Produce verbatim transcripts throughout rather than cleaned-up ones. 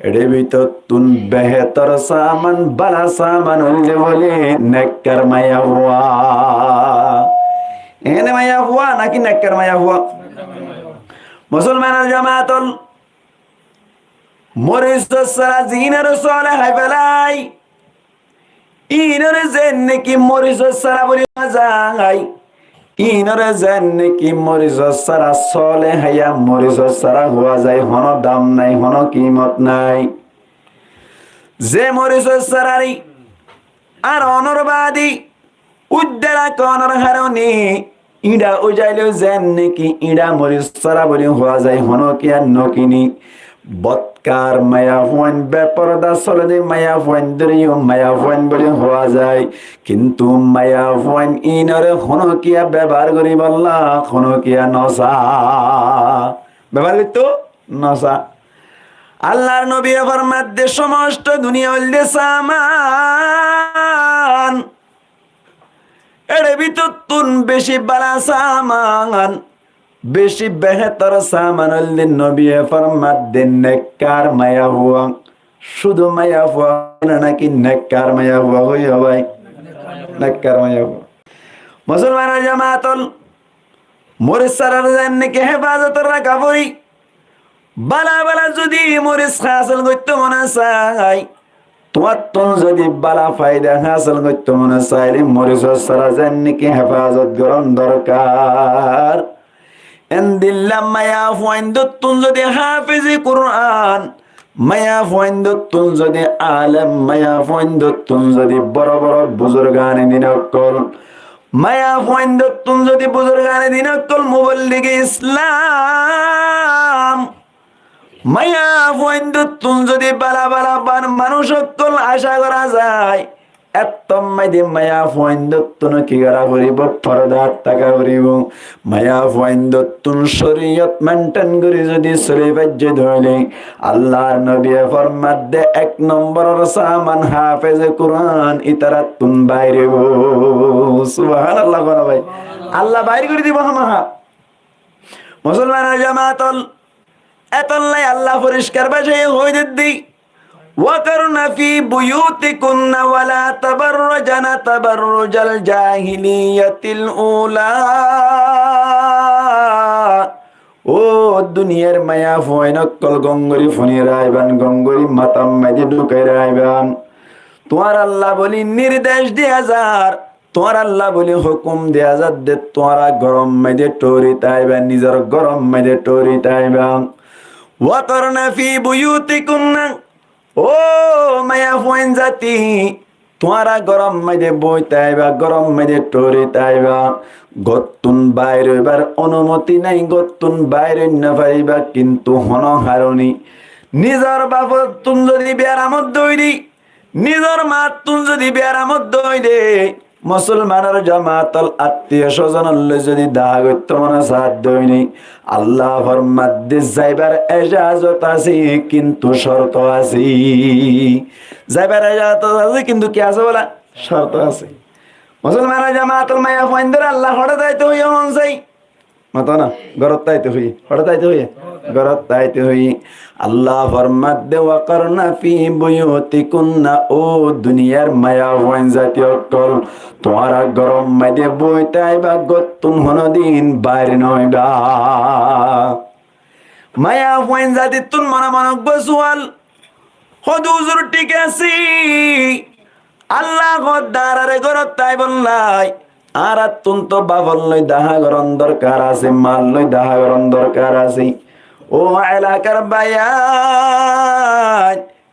Ére bútottún behétor saman, bála saman óilde bóli nekkar maiyafua. Ene maiyafua náki nekkar maiyafua? Musolmanor jamaat ól, morisor sára ziínoré sóle hái félai, íinoré zeén niki morisor sára bóli hoó zai, íinoré zeén niki morisor sára sóle háiya morisor sára hoó zai, honó dam nái, honó kimot nái. Ze morisor sára ri ar onor baade uddá rakónor haróne íñça ói zailé zeén niki íñça morisor sára bóli hoó zai, honókiyá nókini. Bodkar maiyafuain, beforda solede maiyafuain dóriyo maiyafuain bóli hoó zai, kintu maiyafuain íinoré honókiyá bebohár goríbolla honókiyá nosá. Bebohár goittó nosá. Allar nobiye formadde, somosto duniya óilde saman. Ére bútottún beci bála saman, beci behétor saman óilde nobiye formadde nekkar maiyafua. Cúdu maiyafua né náki nekkar maiyafua hoiyó bái? Nekkar maiyafua. Musolmanor jamaat ól, moris sárar zeén niki hefazot raká fori, bála bála zodi moris hásil goittó mone sai, tuáñttún zodi bála faida hásil goittó mone sailé morisor sára zeén niki hefazot gorón dorkar. Endilla maiyafuain dóttun zodi háfize Kuran, maiyafuain dóttun zodi alem, maiyafuain dóttun zodi boro boro buzurgane din ókkol, maiyafuain dóttun zodi buzurgane din ókkol, muballige Islam, maiyafuain dóttun zodi bála bála ban manúc ókkol acá gora zai, ettór maze maiyafuain dóttun ki gora foribo? Fordat táka foribo. Maiyafuain dóttun coriyot mainten gori zodi soli faijje dóile, Allar nobiye formadde ek nomboror saman háfeze Kuran ítarattún bair óibo. Subhanallah hoó na bái. Allah bair gori dibo hámaha. Musolmanor jamaat ól, etollá Allah foriskar bácaye hoói dedde, وقرن في بيوتكن ولا تبرجن تبرج الجاهلية الأولى. Ó duniyar maiyafuain ókkol, gom gori funi raiban, gom gori matar maze dhukai raiban. Tuáñralla bóli nirdec diya zar, tuáñralla bóli hókum diya zadde, tuáñra góror maze thóri táiba, nizor góror maze thóri táiba. وقرن في بيوتكن. Ó maiyafuain zati, tuáñra góror maze boi táiba, góror maze thóri táiba. Góttun bair óibar onumoti nai, góttun bair ói no fariba, kintu honó haróne nizor bafottún zodi biyaramot dóile, nizor mattún zodi biyaramot dóile, musolmanor jamaat ól, attiyo sozonor lói zodi dahá goittó mone saá dóile, Allah formadde zaibar ejazot asé, kintu corto asé. Zaibar ejazot asé, kintu ki asé bola? Corto asé. Musolmanor jamaat ól, maiyafuaindóre Allah hoçé táito hoiyé hoón sai? Mató na, górot táito hoiyé. Hoçé táito hoiyé? Górot táito hoiyé. Allah formadde, وقرن في بيوتكن, ó duniyar maiyafuain zati ókkol, tuáñra góror maze boi táiba, góttun honodin bair no óiba. Maiyafuain zatittún mone mone uggúa sual, hoó de huzur thík asé, Allah hoódde añáráre górot táibolla, añáráttun toó bafor lói dahá gorón dorkar asé, mar lói dahá gorón dorkar asé. Ó elakar báiyain,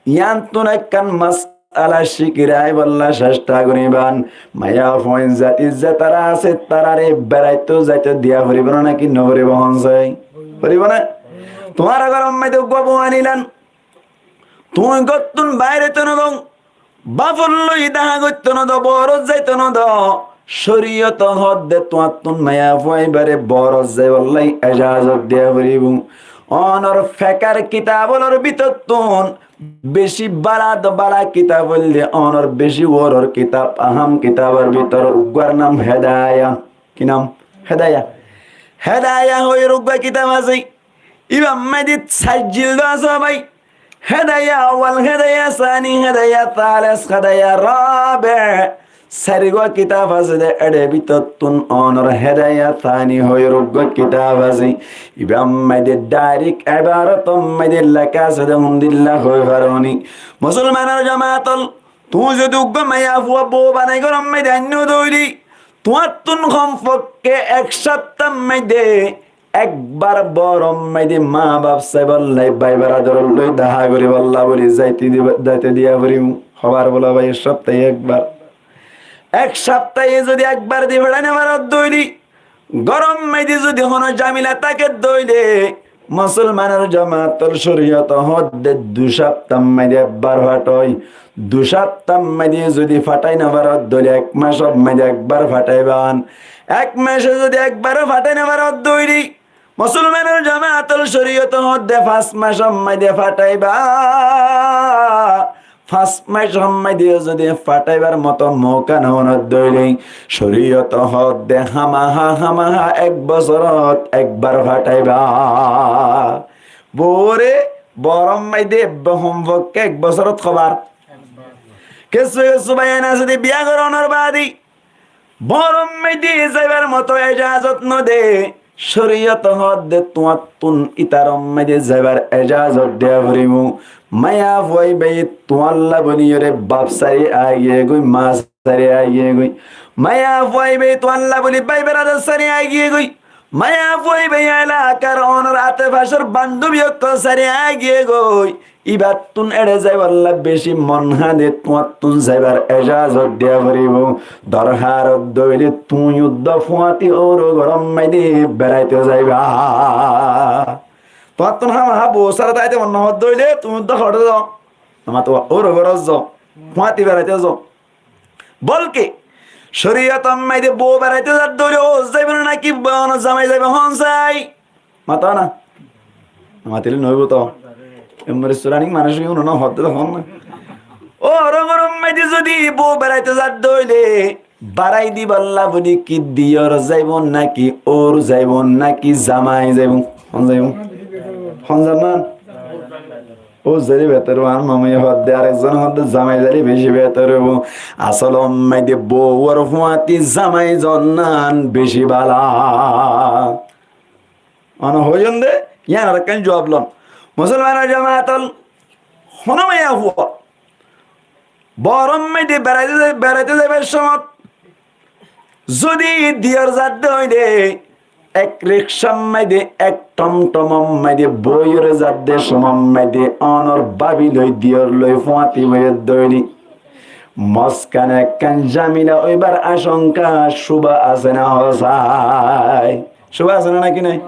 yiántun ekkán masala cíki raibólla cestha goríban. Maiyafuain zati zetará asé, taráre beraitó zaitó diya foribó né náki no foribó hoón sai? Foribó né? Tuáñra góror maze uggúa bou anilan, tuñí góttun bair óito no do, bafor lói dahá goittó no do, boórot zaitó no do. Córiyot hoódde tuáñttun maiyafua ibáre boórot zaibolla ejazot diya foribó. Onor fekar kitab ólor bútottún beci bála de bála kitab óilde, onor beci uoror kitab, aham kitabor bútor uggúar nam Hedaya. Ki nam? Hedaya. Hedaya hoiyóre uggúa kitab asé. Íbar maze sair jild asé bái. Hédaya awal, hédaya sani, hédaya sáles, hédaya rabe. Sairgua kitab asé dé, ér bútottún onor hédaya sani hoiyóre uggua kitab asé. Ibár maze dé dairek ebarotor maze dé leká asé dé, hondilla hoi faron né? Musolmanor jamaat ol, tuñí zodi uggua maiyafua bou banai góror maze dé ainno dé óile, tuáñttún hom fokke ek háftar maze dé ekbar bóoror maze dé maa baf saibálla, bái beradar loi dehá goríballa buli zaite diba, zaite diya foribó. Hobar bola bái, ek háftaye ekbar. Ek háftaye zodi ekbar di feçai no faro dé óile, góror maze dé zodi hono zamela táke dé óile, musolmanor jamaat ol, córiyote hoó dé dui háftar maze dé ekbar fathoi. Dui háftar maze dé zodi fathai no faro dé óile, ek másor maze dé ekbar fathaiba. Ek máse zodi ekbar ó fathai no faro dé óile, musolmanor jamaat ol, córiyote hoó dé fañs másor maze dé fathaiba. Fañs másor maze dé zodi fathaibar moto mouka no óne dé óile, córiyote hoó dé hámaha, hámaha ek bosórot ekbar fathaiba. Bouwore bóoror maze dé ebbe hom fokke ek bosórot hobar. Kessú kessú báiyain asé dé biya gorónor baade bóoror maze dé zaibar moto ejazot no dé. Córiyote hoó dé tuáñttún ítarar maze dé zaibar ejazot diya foribó. Maiyafua íbaye tuáñlla buli yóre baf sári aigiyé goi, maa sári aigiyé goi. Maiyafua íbaye tuáñlla buli bái beradar sári aigiyé goi. Maiyafua íbaye elakar onor ate facor bandóbi ókkol sári aigiyé goi. Íbattún éçe zaibálla beci mon hañde, tuáñttún zaibar ejazot diya foribó. Dorhar dé óile tuñí uddúa fuáñti óuro góror maze dé beraite zaiba. Tuáñttún hámaha bou sára táite mon no hoó dé óile tuñí uddúa hoçé zo? Amar tuáñr óuro górot zo, fuáñti beraite zo. Bolke córiyotor maze dé bou beraite za dé óile óu zaibo né náki bou, onor zamai zaibo, hon sai? Mató na. Matíle no óibo to. Emmori suranik manúic ói uno no hoó dé to hon na. Óuro góror maze dé zodi bou beraite za dé óile, barai dibálla buli ki diyor zaibo náki óur zaibo náki zamai zaibo? Hon zaibo? Hon zaibo? Óu zaile betor óibo, añár mamiye hoó dé, arekzone hoó dé zamai zaile beci betor óibo. Asol maze dé bouwor fuáñti zamai zonnan beci bála. One hoiyón dé, yián arekkán juab lon. Musolmanor jamaat ol, hono maiyafua bóoror maze dé beraite zai-, beraite zaibar somot zodi diyor za dé óile, ek rikcar maze dé, ek tomtomor maze dé boiyóre za dé somot maze dé onor bábi loi, diyor loi fuáñti boiyé dé óile, mozkane ekkán zamela óibar acongka cúba asé né hosai? Cúba asé né náki nai?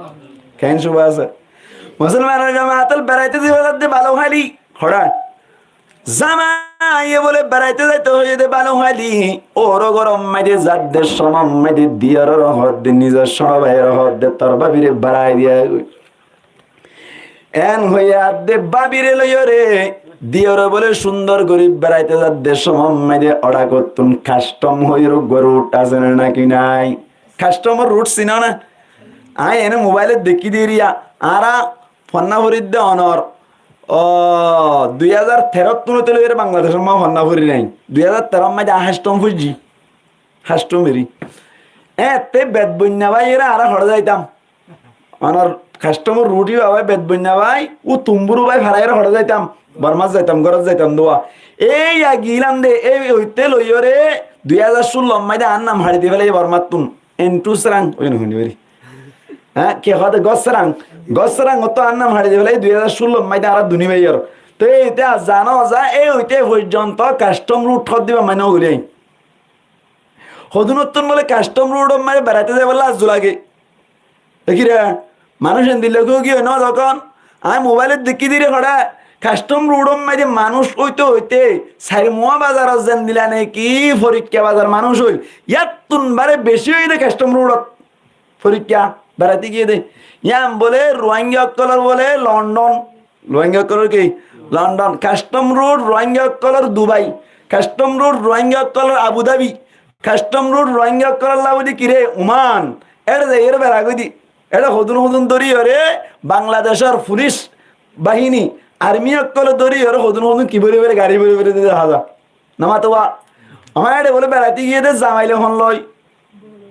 Keén cúba asé? Musolmanor jamaat ol, beraite ziba za dé bála háli, hoçé zamaiye bóle beraite zaito hoiyé dé bála háli, óuro góror maze dé za dé somot maze dé diyorore hoó dé, nizor cóñço báiyore hoó dé, tor bábire barai diya goi. En hoiyé ar dé bábire loiyóre diyore bóle cúndor gorí beraite za dé somot maze dé órakottún kastom hoiyóre uggua rut asé né náki nai? Kastomor rut sino na? Añí ene mobailot dekí dé eriya, añára fonná forir dé onor, ó, dui házar teróttún óite loiyóre Bangladecór maze fonná forir añí. Dui házar teró maze dé añí hastom foijjí. Hastom eri. Ette Betboinna bái ere añára hoçé zaitam. Onor kastomor rut íba bái, Betboinna bái, ó Tumburu bái faraiyóre hoçé zaitam. Bormat zaitam, górot zaitam dé. Ei agilam dé, ei óite loiyóre dui házar cúllor maze dé añár nam haçi di félaiye Bormattún. Entu srang, ói no húni bari. Há, ki hoó dé, Gósrang. Gósrang ottú añár nam haçi di félaiye dui házar cúllor maze dé añára duní báiyor. Toi ite ar zano za, ei óite foijjonto kastom rut hoó dé íba mane no gorí añí. Hodún ottún bóle kastom rut or maze beraite zaibálla arzu lage. Ekire, manúic endilla kiyó kiyó no zokon, añí mobailot dekí dé eri hoçé, kastom rut or maze dé manúic óite óite, Sairmuá bazarot zendilla náki Forikka bazar manúic óil, yáttun bare beci óiye dé kastom rut ot. Forikka beraite giyé dé. Yián bóle Ruáingga ókkolor bóle London. Ruáingga ókkolor ki? London. Kastom rut Ruáingga ókkolor Dubai. Kastom rut Ruáingga ókkolor Abu Dhabi. Kastom rut Ruáingga ókkolor labodi ki re? Oman. Ere zaiyóre bera goi dé. Ere hodún hodún dóri yóre Bangladecór fulic bahini, Armi ókkole dóri ore hodún hodún ki bóri bóri, gari bóri bóri de háza. Namatowa. Añár eçe bóle beraité giyé de zamai loi hon loi.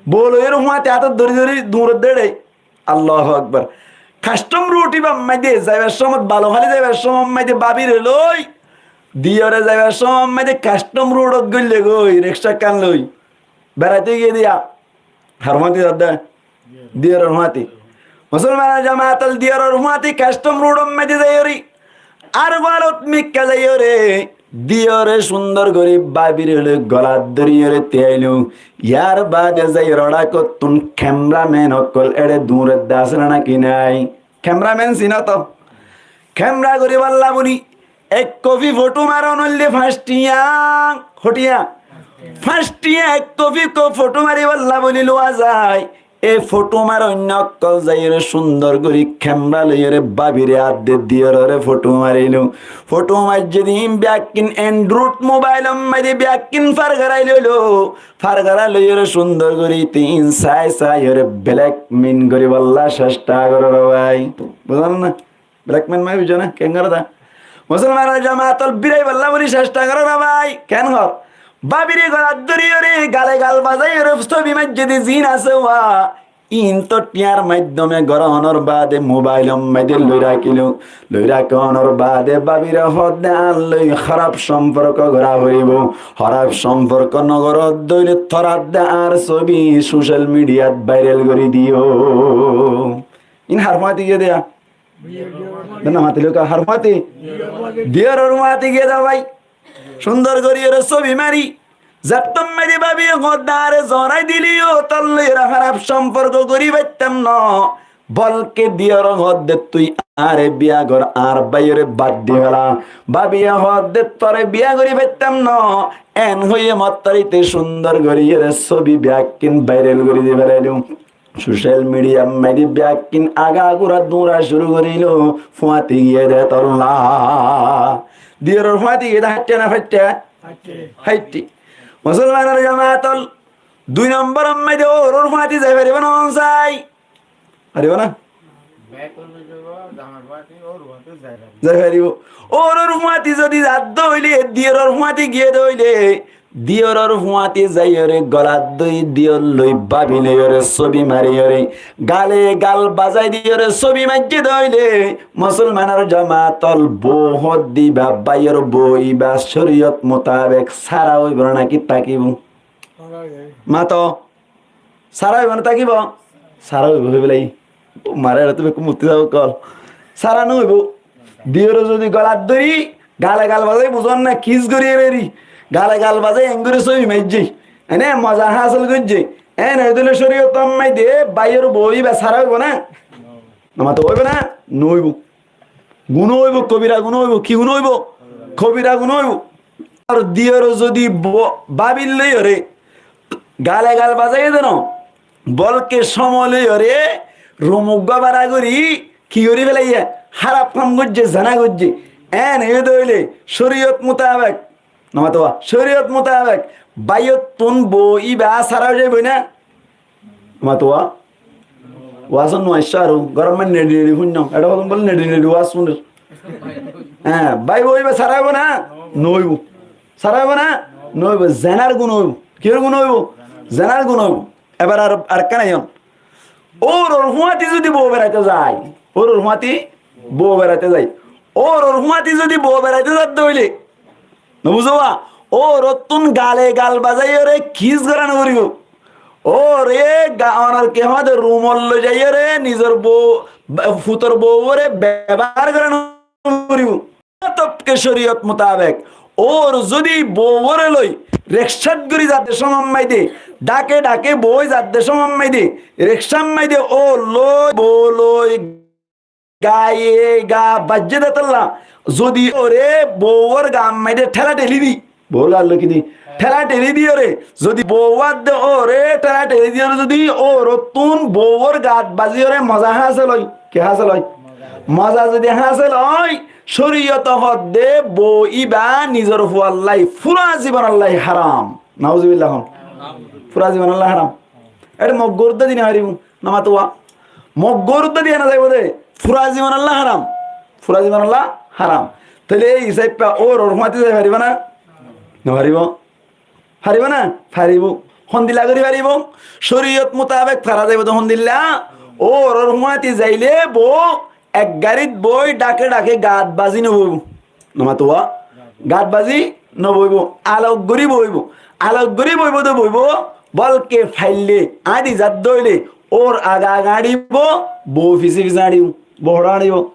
Bou loi ore fúañti átot dóri dóri duñrot de eçe. Allahu Akbar. Kastom rud ibá maze zaibar somot, Balokali zaibar somot maze bábire loi, diyore zaibar somot maze kastom rudot goille goi, rikcá ekkán loi. Beraité giyé de ya. Har fúañti zadde? Diyoror fúañti. Musolmanor jamaat ol, diyoror fúañti kastom rudor maze zaiyore. Ar fúañti mikká zaiyore. Diyore cúndor gorí bábire loi golat dóriyore tiyailo. Yar baade zaiyore órakottún kemramen ókkol eçe duñrot de asé né náki nái? Kemramen sino to? Kemra goríbolla buli ek kofi fothó maron óile fañs tiya. Hó tiya? Fañs tiya ek kofi ko-, fothó maríbolla buli luwa zai. E fothó maroinna ókkol zaiyore cúndor gorí kemra loiyore bábire adde diyorore fothó marilo. Fothó maijje de ín bekkín Android mobailor maze bekkín far gorai loilo. Far gorai loiyore cúndor gorí te ín sai saiyore blackmail goríbolla cesta goró re bái. Buzón né? Blackmail mane buzó né? Keén goré dé? Musolmanor jamaat ol, biraibolla buli cesta goró re bái. Keén hor? Bábire golat dóriyore, gale gal bazaiyore, sóbi maijje de ziín asé wa. Ín to tiyar maiddome gorónor baade mobailor maze loi rakílo. Loi rakónor baade bábire hoó de añár loi hóraf somporko gorá foribó. Hóraf somporko no goró de óile tor adde añár sóbi social mediat bairal gorí diyo. Ín har fúañti giyé de ya? Bena matilé ka har fúañti? Diyoror fúañti giyé de bái. Cúndor goríyore sóbi mari. Zettót maze bábiye hoó de añáre zonai dileyó tor loi ore hóraf somporko gorí faittám no. Bolke diyore hoó de tui añáre biya gor, añár báiyore bad di féla. Bábiye hoó de tore biya gorí faittám no. En hoiyé mottor íte cúndor goríyore sóbi bekkín bairal gorí di félailo. Social mediar maze bekkín agagura duñra cúru gorílo, fúañti giyé de tolla. Diyoror fúañti giyé de háitte na faitte? Háitte. Háitte. Musolmanor jamaat ol, dui nomboror maze óuror fúañti zai faribó né no sai? Faribó né? Zai faribó. Óuror fúañti zodi zadde óile, diyoror fúañti giyé de óile, diyoror fúañti zaiyore golat dóri diyor loi bábi loiyore sóbi mariyore, gale gal bazai diyore sóbi maijje de óile, musolmanor jamaat ol, bou hoó de íba, báiyor bou íba córiyot mutabek sára óibo né náki tákibo? Mato. Sára óibo né tákibo? Sára óibo, hoibo lagi. Mare, ere tumi ekku mutti zao kol. Sára no óibo. Diyore zodi golat dóri, gale gal bazai, buzón né, kiss gorí eri eri. Gale gal bazai, engori sóbi maijje. Ene moza hásil goijje. Ene óile córiyotor maze báiyor bou íba sára óibo né? Namato óibo né? No óibo. Guná óibo, kobira guná óibo. Ki guná óibo? Kobira guná óibo. Ar diyore zodi bo-, bábi loiyore gale gal bazaiye de no, bolke cómoi loiyore rum uggwá bara gorí ki gorí félaiye? Háraf ham goijje, zena goijje. En óiye de óile córiyot mutabek, no mato wa, córiyot mutabek báiyottún bou íba sára ói zaibo né? Matuwa? Waazot no aiccó aró, gorór maze nedi nedi fúinno. Eçé hodún bóle nedi nedi waaz fúnir. Hé, bái bou íba sára óibo né? No óibo. Sára óibo né? No óibo. Zenar guná óibo. Kiyór guná óibo? Zenar guná óibo. Ebar ar, arekkán aiyón. Óuror fúañti zodi bou beraito zai, óuror fúañti bou beraito zai, óuror fúañti zodi bou beraito zadde óile, no buzó ba? Óurottún gale gal bazaiyóre kiss gorá no foribó. Óure ga-, onor ki hoó de, rumot loi zaiyóre nizor bou, ba-, futor bouwore bebohár gorá no foribó. Tobke córiyot mutabek, óur zodi bouwore loi rikcát gorí zadde cómot maze, dhake dhake boi zadde cómot maze, rikcát maze óur loi, bou loi, gaye ga baijjé de tolla, zodi óure bouwor gaat maze théla théli di, bouwor gaat loi ki di? Théla théli diyóre, zodi bou adde óure théla théli diyóre zodi óurottún bouwor gaat baziyóre moza hásil ói, ki hásil ói? Moza zodi hásil ói, córiyote hoó de bou íba nizor fuallai fura zibonallai háram. Nauzubillah hon. Fura zibonallai háram. Eçé moggor uddá di no faribó. No matuwa. Moggor uddá diya no zaibo de. Fura zibonallá háram. Fura zibonallá háram. Tóile ei hísafe óuror fúañti zai faribó ná? Nofaribó. Faribó ná? Faribó. Hondilla gorí faribó? Córiyot mutabek fara zaibó de hondilla? Óuror fúañti zaile bou ek garit boi dhake dhake gat bazi noboibó. Nomatuwa? Gat bazi noboibó. Alok gorí boibó. Alok gorí boibó de boibó. Bolke faille añçi zadde óile óur age age añçibo, bou fise fise añçibo. Bou hoçé añçibo?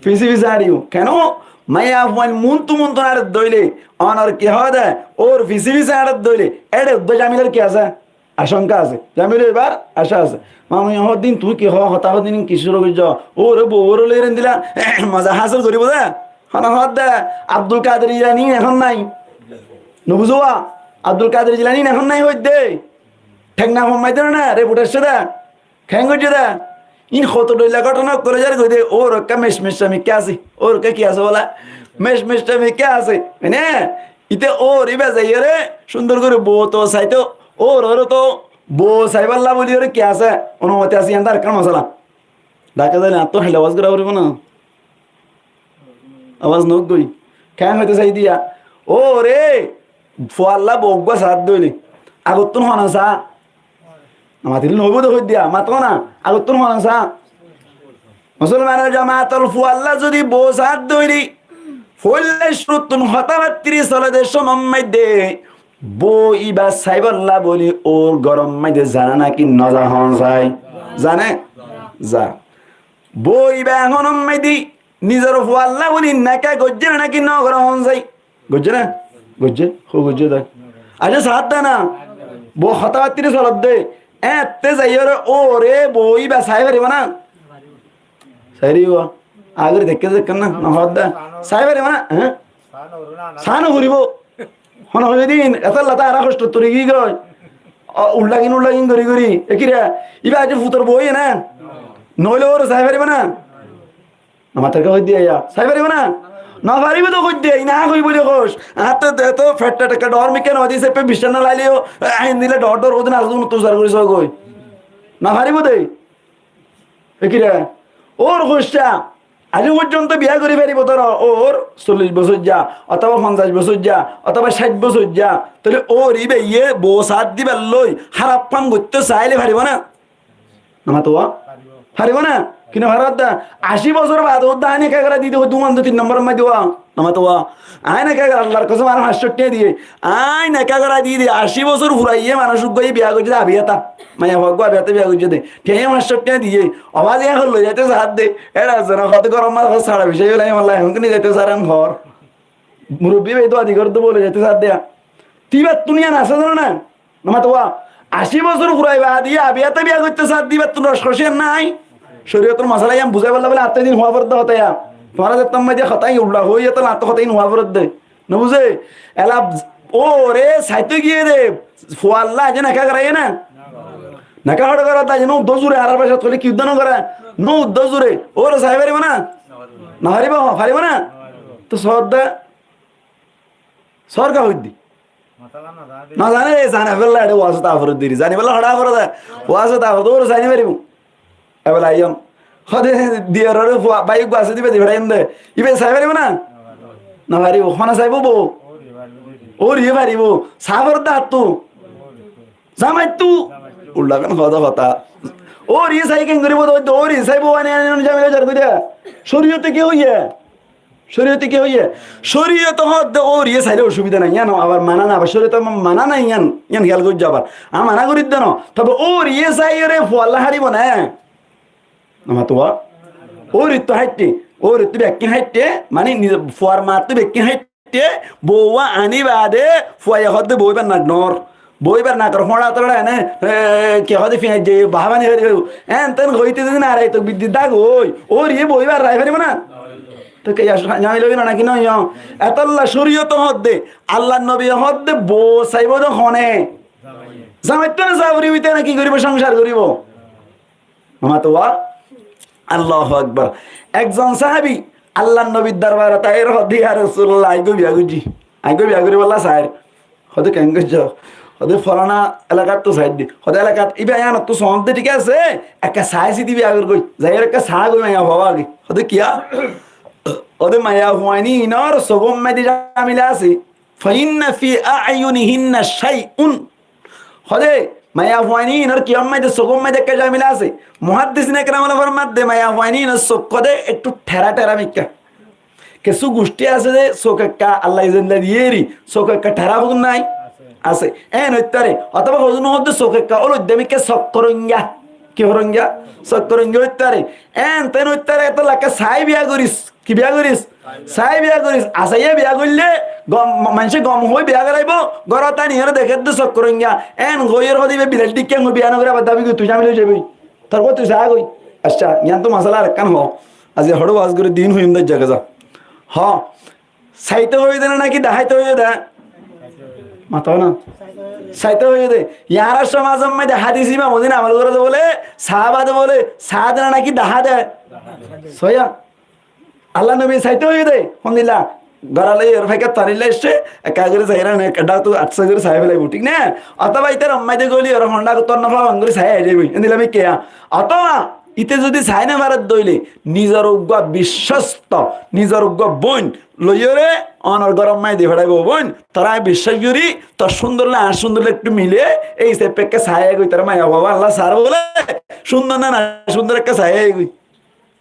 Fise fise añçibo. Keno? Maiyafuain muntu muntu añçedde óile, onor ki hoó de, óur fise fise añçedde óile, éçe uddúa zamilor ki asé? Acóñka asé. Zamil óibar acá asé. Mamuye hoódde, tuñí ki hoó, hotá hoódde, ki cúru goijjó? Óure bou óure loi endilla moza hásil goríbo de. Hone hoódde, Abdul Kadir Jilani ehón nái. Nobuzó wa? Abdul Kadir Jilani ehón nái hoódde. Thek no fommai de na, reputation de. Keén goijjé de? Ín hoto dhoilla góthona ókkol zar goi de, óur ekká mec mec mikká asé. Óur ekká ki asé bola? Mec mec mikká asé. Mane, íte óur íba zaiyóre cúndor gorí bou to saito, óur óur to bou saibálla bóli óre ki asé? Onumoti asé, yián arekkán mosala. Dhaka zaile añáttu háile abas gorá foribó na? Abas no goi. Keén hoito sai diya? Óure, fualla bou uggúa saádde óile, agottún hone saá? Namatilé noóibo de hoiddiya, mató na, agottún hone saá? Musolmanor jamaator fualla zodi bou saádde óile, foila cúruttún hotábattiri sole de cómot maidde, bou íba saibálla bóli óur góror maidde za náki noza hone saá? Za né? Za. Bou íba ehón maidde nizor fualla bóli neká goijjé ná náki nogoré hone saá? Goijjé ná? Goijjé? Hó goijjé de. Accá saádde ná? Bou hotábattiri soledde. Eéñtte zaiyóre óure bou íba sai faribó ná? Sai faribó. Agóre dekké dekké ná? Nohoódde. Sai faribó ná? Hé? Saá noforibó. Hone hoiyé de, etólla tará hoctot fori giyói. Ullagin ullagin gorí gorí. E ki re? Íba aijjó futor bou óiye ná? Noóile óure sai faribó ná? Amar torka hoidde ya, sai faribó ná? Nofaribó de hoidde, ina hoibó de hoc. Añáttu de to feth tet ekká dhoóñr mikká no di, seppe bicca no laileyó, ain dile dhoóñr dhoóñr hodin asé, unottu usar gorí só goi. Nofaribó de. E ki re? Óur hoccá, aijjó foijjonto biya gorí faribó de, óur sollic bosóijja, otóba fonzaic bosóijja, otóba cáit bosóijja. Tóile óur íbaye bou saát dibar loi háraf ham goittó sailé faribó ná? Nomatuwa? Faribó ná? Ki nofaribó de? Ací bosór baade uddúa aññí neká gorá di de, uddúa tin nombor maidde wa. Nomatuwa? Aññí neká gorá, Allar kosom, añár fañs cót thiañ diyé. Aññí neká gorá di de, ací bosór furaiyé manúc uggúa biya goijjé de, Abiyata. Maiyafua uggúa Abiyata biya goijjé de. Thiañ fañs cót thiañ diyé. Oba de ehón loi zaito saádde. Éçe zene hoódde góror mazé sára bicí óile, ehón loi ehón kini zaito saáre hoór. Murubbi bái dua di gorédde bóli zaito saádde. Te íbattún yián asé zano ná? Nomatuwa? Ací bosór furai baade Abiyata biya goittó saádde, íbattún roshoci nái? Córiyotor mosala yián buzáibolla bóli añáttu edin huá foredde hotá ya. Tuáñra zettót maidde hotá ulla hoiyé, tóile añáttu hotá in huá foredde. Nobuzé? Ela óure saito giyé de, fualla aijjó neká goráiye ná? Neká hoçé gorá de, aijjó no uddúa zure, añárar bácat hoilé ki uddúa no gorá? No uddúa zure. Óure sai faribó ná? Nofaribó, faribó ná? Tó soódde. Sorka hoidde. Nozane, zane felle eçe wazot aforot diri. Zani felle hoçé aforot de? Wazot aforot, óure sai no faribó. Ebela aiyón. Hode diyorore fua, bái uggúa asé de, íba di feçáiyum de. Íba sai faribó ná? Nofaribó. Hone saibó bou? Óuriye faribó. Saá forot de añáttu? Zamaittú. Ulla ken hoó de hotá. Óuriye sai ken goríbo de, óuriye sai bou ani ani ani zamila zar gorí de. Córiyote ki hoiyé? Córiyote ki hoiyé? Córiyote hoódde óuriye sailé osubida nái, yián abar mana nái, abar córiyote mana nái, yián, yián hiyal goijjó abar. Añí mana gorídde no. Tobe óuriye saiyóre fualla háribo né? Nomatuwa? Óurittú háitte, óurittú bekkín háitte, mani nize fuar mattú bekkín háitte, bouwa aní baade fuaye hoódde bou íbar nak noór. Bou íbar nakor fóñça tolé ene, e, ki hoóde, fiañs de, bahábani hoóde, en ten hoite zodi narai tokbir di dák ói, óuriye bou íbar rai faribó ná? Tó ki yá zamila óibo ná náki noó? Etólla córiyote hoódde, Allar nobiye hoódde bou saibó de hone? Zamaittú né saá foribó, íte né ki goríbo, songsar goríbo. Nomatuwa? Allahu Akbar. Ekzon sahabi Allar nobir dorbarot aiyóre hoódde, "Ya Rosulullah, aññí eggúa biya goijjí. Aññí eggúa biya goríbolla sair." Hoódde, "Keén goijjó?" Hoódde, "Folana elakáttu sair de." Hoódde, "Elakat?" Íba, "Yíanottú soóñr de, thík asé. Ekká saái sidi biya gorígoi. Zaiyóre ekká saá goi maiyafuwa age." Hoódde, "Kiyá?" Óde maiyafuain ínor sogór maze zamila asé. Fa inna fi a'yunihinna shay'un. Hóde, maiyafuain ínor ki ómmaide, sokór maide ekká zamila asé. Muhaddisine keramore formar de, maiyafuain ínor sokóde ekká thera thera mikká. Kessú gucthí asé de sokó ekká Allah zendilla diyéri, sokó ekká thera hodún nai? Asé. Asé. En óitfare. Otóba hodún hóde sokó ekká ól óidde mikká sokkoronga. Ki horonga? Sokkoronga óitfare. En ten óitfare, eto lakka sai biya goris. Ki biya goris? Sai biya goris. Asaiye biya goille, gom, ma-, maincé gom hoi biya goraibo, górot aniyóre dekédde sokkoronga. En hoiyóre hóde iba bilal dhikká, hoi biya nogoré, abar dabi goi tui zamila ói zaiboi. Tor hoi tui sai goi. Accá, yián to masala arekkán ho. Aijja hoçé waz gorí din hoiyum de jaga za. Ho. Saite hoiyé de na naki deháite hoiyé de? Mato na. Saite hoiyé de. Yián ar somazor maze hadis iba mozin amol goré de bóle, saá de bóle, saá de na naki dehá de? Soiya. Allar nobi saite hoiyé de, hondilla, góralla iyór faikar tarilla aiccé, ekka gorí saiyóre ne, ekka dhátu atsa gorí sai félaibo, thík na? Otóba ítar ommáide góli iyóre hondha gottór no fában gorí sai aizaibo, endilla mikká. Otóba íte zodi sai no fare de óile, nizor uggúa biccósto, nizor uggúa bóin loiyóre onor góror maze di félaibo, bóin, toré añí biccác gorí, tor cúndor le añár cúndor le ekটু mile, ei hísafe ekka sai aigói, tor maiyafua Allah sar bóle, cúndor ne na cúndor ekka sai aigói.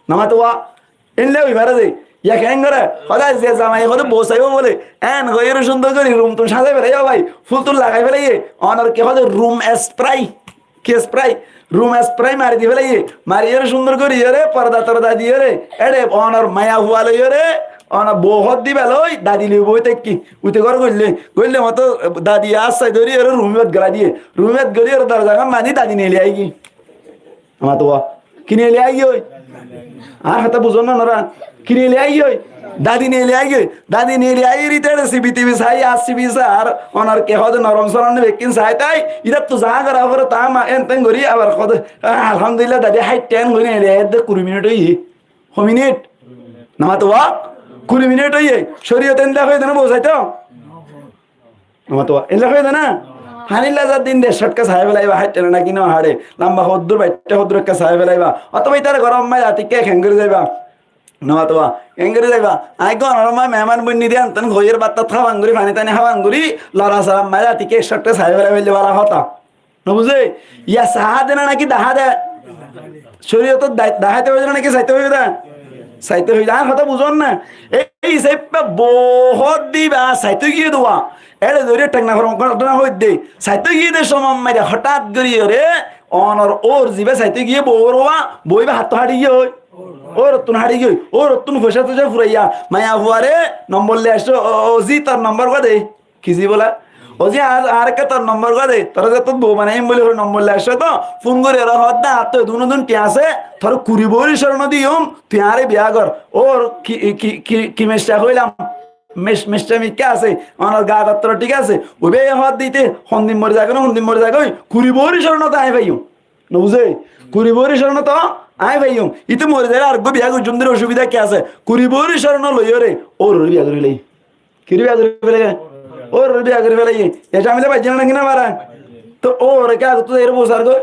Nomatowa, endilla ói fare de. Yá keén goré? Hóde ze zamai hóde bou saibo bóle, en hoiyóre cúndor gorí rum tun sazai félaiye bái, ful tun lagai félaiye. Onor ki hóde rum esprai? Ki esprai? Rum esprai mari di félaiye. Mariyóre cúndor goríyore, porda torda diyóre. Éçe onor maiyafua loiyóre, onor bou hóde diba loi, dadi loi boi táikki. Uite gór goille, goille moto dadi assai dóriyore rum ibát gela diye. Rum ibát goríyore dorza gán bañdí dadi neeli aigí. Amatowa. Ki neeli aigói? Añár hotá buzón na onora? Ki neeli aigói? Dadi neeli aigói. Dadi neeli aigói, íte sibi tibi sai, ar sibi sai, ar onor ki hóde norom sorom ne bekkín sai tai, ítattú za gora fore ta ma en ten gorí abar hóde, "Ah, alhamdulillah, dadi háitte," en gorí neeli aigói de kuri minit óiye. Ho minit? Nomatowa? Kuri minit óiye. Córiyote endilla hoiyé de na bou saito? Nomatowa, endilla hoiyé de na? Hanilla zar din de cót ekka sai félaiba, háitte na naki no háre. Lamba hoddúr, baitta hoddúr ekka sai félaiba. Otóba ítare góror maze atikka keén gorí zaiba? Nomatowa, keén gorí zaiba? Añí góror maze meheman boinni de, antan hoiyóre bát tat hában gorí, faní taní hában gorí, lora sorar maze atikka cót ekka sai félai faille bála hotá. No buzé? Yá saá de na naki dehá de? Córiyotot da-, deháite hoiyé de na naki saite hoiyé de? Saite hoiyé de. Añár hotá buzón na? Ei, ei hísafe bou hóde iba saite giyé de wa. Éçe dóri thek na horon horon na hoidde. Saite giyé de somot maze hotát goríyore, onor óur ziba saite giyé bou óur wa, bou iba hattú hári giyói. Óurottún hári giyói. Óurottún foicá toicá furaiya. Maiyafuare nombor loi aiccé, o, o, o zi tor nombor gua de. Ki zi bóla? O zi, añár, añár ekka tor nombor gua de, toré zettót bou banaiyum buli hoói nombor loi aiccé to, fún gorí ore hoódde, añáttu dunodun thík asé, toré kuri bóri córno diyum, tui añáre biya gor. Óur ki, ki, ki, ki mecca hoilam? Mec-, mecca mikká asé, onor gaa gottor thík asé, uibe hoódde íte hondin mori zagói, hondin mori zagói, kuri bóri córno to añí faiyum. No buzé? Kuri bóri córno to añí faiyum. Íte mori zaile areggúa biya goijjum de ocubida ki asé? Kuri bóri córno loiyóre, óurore biya gorí laiye. Kiri biya gorí félaiye? Óurore biya gorí félaiye. E zamela baijjé na naki no fare? To óur ke agottú zaiyóre bou sar goi.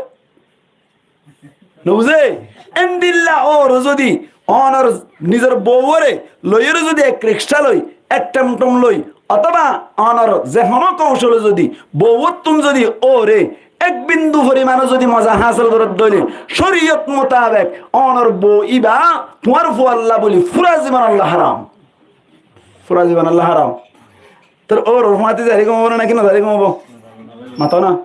No buzé? Endilla óur zodi onor nizor bouwore loiyóre zodi ek rikcá loi, ek thomthom loi, otóba onor ze honó koucole zodi bouwottún zodi óure ek bindu foriman zodi moza hásil goródde óile, córiyot mutabek onor bou íba tuáñr fualla buli fura zibon olla háram. Fura zibon olla háram. Tor óuror fúañti zaile gom óibo na naki no zaile gom óibo? Mato na.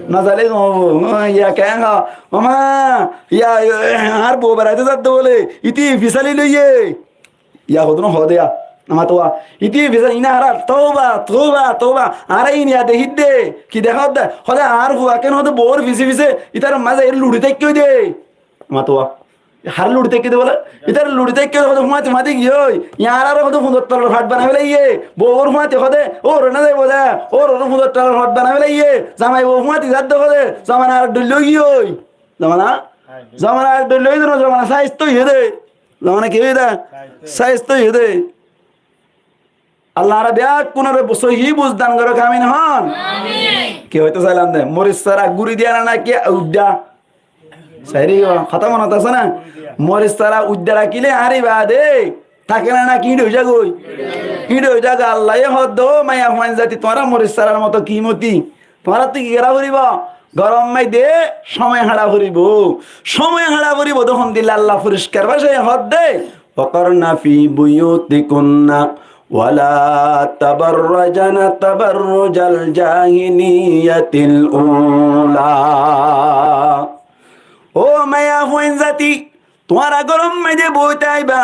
No zaile gom óibo. Ó, yá keén hoó? Ó ma, yá, yá, añár bou beraite zadde bóle, íte fisali loiye. Yá hodún hoó de yá. No mato wa. Íte fisali, ine añára, touba, touba, touba. Añára ine yá dekír de. Ki deká de? Hoó de añár fua keén hoó de bour fise fise, ítar maze luçi táikke de. Mato wa. Hare luçi táikke de bóle? Ítar luçi táikke de bóle, fúañti fúañti giyói. Yá añáre hoó de fundor tolor fat banai félaiye. Bouwor fúañti hoó de, óur no zaibo de, óur hoó de fundor tolor fat banai félaiye. Zamai bou fúañti zadde hoó de, zamana ar dhoilla ói giyói. Zamana? Zamana ar dhoilla ói de no, zamana sáis to óiye de. Zamana ki óiye de? Sáis to óiye de. Allah añára beggúnore sóhi buz dan goró, amin hoón. Amin. Ki hoitó sailam de? Moris sára guri diya na naki uddá? Sairi giyó, hotá monot asé na? Moris sára uddá rakíle añáre baade Táke na, náki íñçe ói zagói? Íñçe ói zagói. Allaye hoódde, ó maiyafuain zati, tuáñra moris sárar moto kimoti. Tuáñrattú ki gorá foribó? Góror maze cómoi hañça foribó. Cómoi hañça foribó de hondilla Allah foriskar bácaye hoódde, وقرن في بيوتكن ولا تبرجن تبرج الجاهلية الأولى. Ó maiyafuain zati, tuáñra góror maze boói táiba,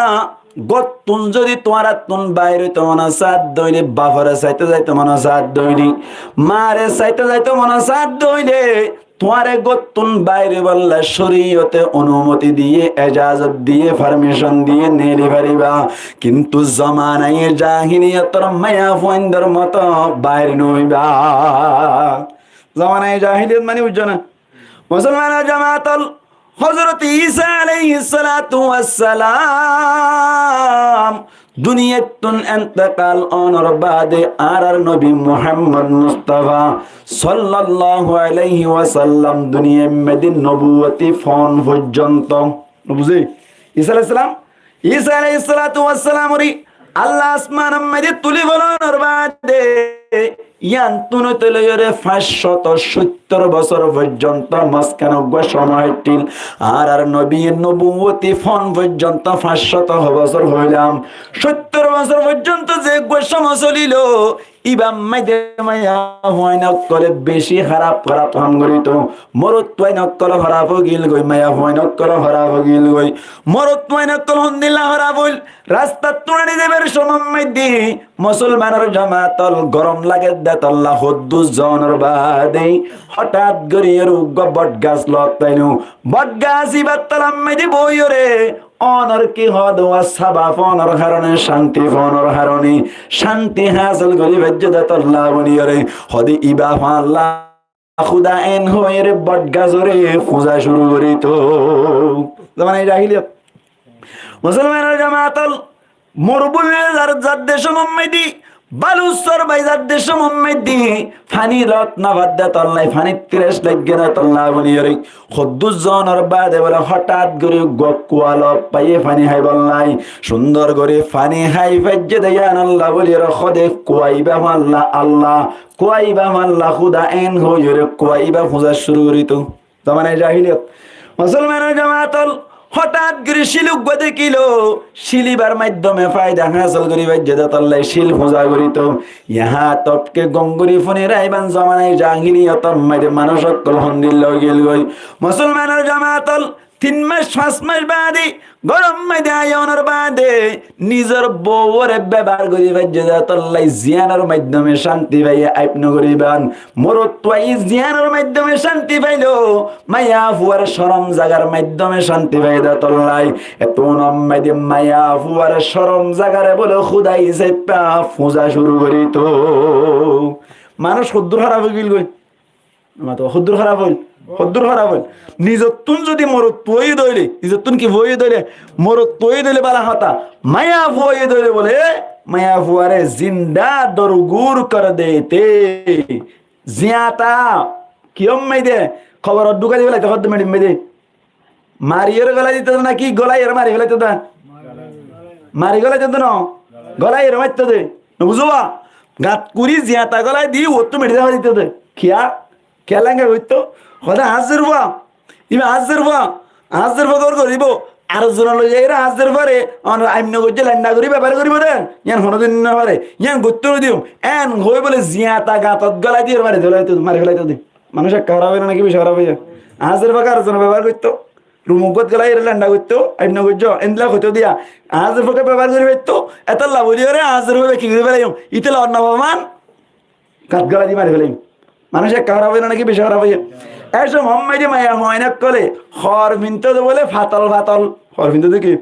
góttun zodi tuáñrattún bair óito mone saádde óile, bafore saito zaito mone saádde óile, mare saito zaito mone saádde óile, tuáñre góttun bair óibolla córiyote onumoti diye, ejazot diye, farmicon diye, neeli fariba. Kintu zomanaye jahiliyotor maiyafuaindor moto bair no óiba. Zomanaye jahiliyot mani buijjó na? Musolmanor jamaat ol, Hozrot Isa alaihissalatu wassalam duniyaittún entekal ónor baade añárar nobi Muhammod Mustafa sallallahu alaihi wasallam duniyair maze nobuwoti fon foijjonto. Buzí? Isa alaihissalam Isa alaihissalatu wassalamoré Allah asmanor maze tuli felonor baade, yiánttún óite loiyóre fañs cót sóttor bosór foijjonto mozkán uggúa cómoi háittil. Añárar nobiye nobuwoti fon foijjonto fañs cót bosór hoilam. Sóttor bosór foijjonto ze uggúa cómoi solilo, íbar maze maiyafuain ókkole beci háraf háraf ham gorito. Morotfuain ókkol háraf ói giyói, maiyafuain ókkol háraf ói giyói. Morotfuain ókkol hondilla háraf óil, rastattún añçi zaibar cómor maze, musolmanor jamaat ol, gorom lage de tolla hoddúr zonor baade, hotát gorí uggúa botgas lot failum. Botgas íbar tolar maze boiyóre, ónor ki hoó de, sabaf ónor harone, cánti fonor harone, cánti hásil gorí faijje de tolla buliyóre, hoó de íba falla Kúda en hoiyóre botgasoré fúza cúru goríto. Zomanaye jahiliyot. Musolmanor jamaat ol, morubúmi zar, zadde cómor maze, balussor bái zadde cómor maze, faní lot no fadde tolla, faní tirác laiggé de tolla buliyóre, hoddúr zonor baade bóle hotát gorí uggúa kua lot faiyé faní háibolla. Cúndor gorí faní hái faijje de yián olla buliyóre hoó de kua íba falla Allah. Kua íba falla Kúda en hoiyóre kua íba fúza cúru goríto. Zomanaye jahiliyot. Musolmanor jamaat ol, hotát gorí cíl uggúa dekílo, cíl íbar maiddome faida hásil gorí faijje de tolla cíl fúza goríto. Yahá tok ke gom gorí fúni raibán, zomanaye jahiliyotor maze manúic ókkol hondilla ói giyói. Musolmanor jamaat ol, tin mac, fañs mac baade, góror maze aiyónor baade, nizor bouwóre bebohár gorí faijje de tolla ziyánor maiddome cánti faiye aip no goríban. Morotfuaye ziyánor maiddome cánti failo, maiyafuar corom zagar maiddome cánti faiye de tolla. Ettún maze maiyafuar corom zagare bóle Kúda hísafe fúza cúru goríto. Manúic hoddúr háraf ói giyói. Amar to hoddúr háraf óil, hoddúr háraf óil. Nizottún zodi morotfua óiye de óile, nizottún ki fua óiye de óile, morotfua óiye de óile bála hotá. Maiyafua óiye de óile bóle, maiyafuare zinda dorgur kor dete. Ziyata, kiyór maze de, koborot dhúkai di félaitóu hoddé meçir maze de. Mariyóre gólai ditóu de náki gólaiyoré mari félaitóu de? Mari gólaitóu de no? Gólaiyoré maittóu de. Nobuzó ba? Gat kuri ziyata gólai di uottú meçi zafai ditóu de. Kiyá? Kiyá lenga goittóu? Hoóde añár zerfua. Íba añár zerfua. Añár zerfua gór goríbou. Ar zona loi zaiyóre añár zerfuare, on aimno goijjé lenda gorí bebohár goríbou de. Yían honódin no fare. Yían goittóu no diyum. En hoi bóle ziyata gatot gólai diyóre mari félaitóu, mari félaitóu de. Manúic ekka hóraf óiye né náki beci hóraf óiye? Añár zerfuare ar zona bebohár goittóu. Rum uggúat gólai ere lenda goittóu, aimno goijjó, endilla hoitóu diya. Añár zerfuare bebohár gorí faittóu, etolla bóli ere añár zerfuare ki gorí felaiyum. Ítella onnobobán, gat gólai di mari felaiyum. Manúic ekka hóraf óiye né náki beci hóraf óiye? E cómot maze maiyafuain ókkole hór fintóu de bóle fatol fatol. Hór fintóu de ki?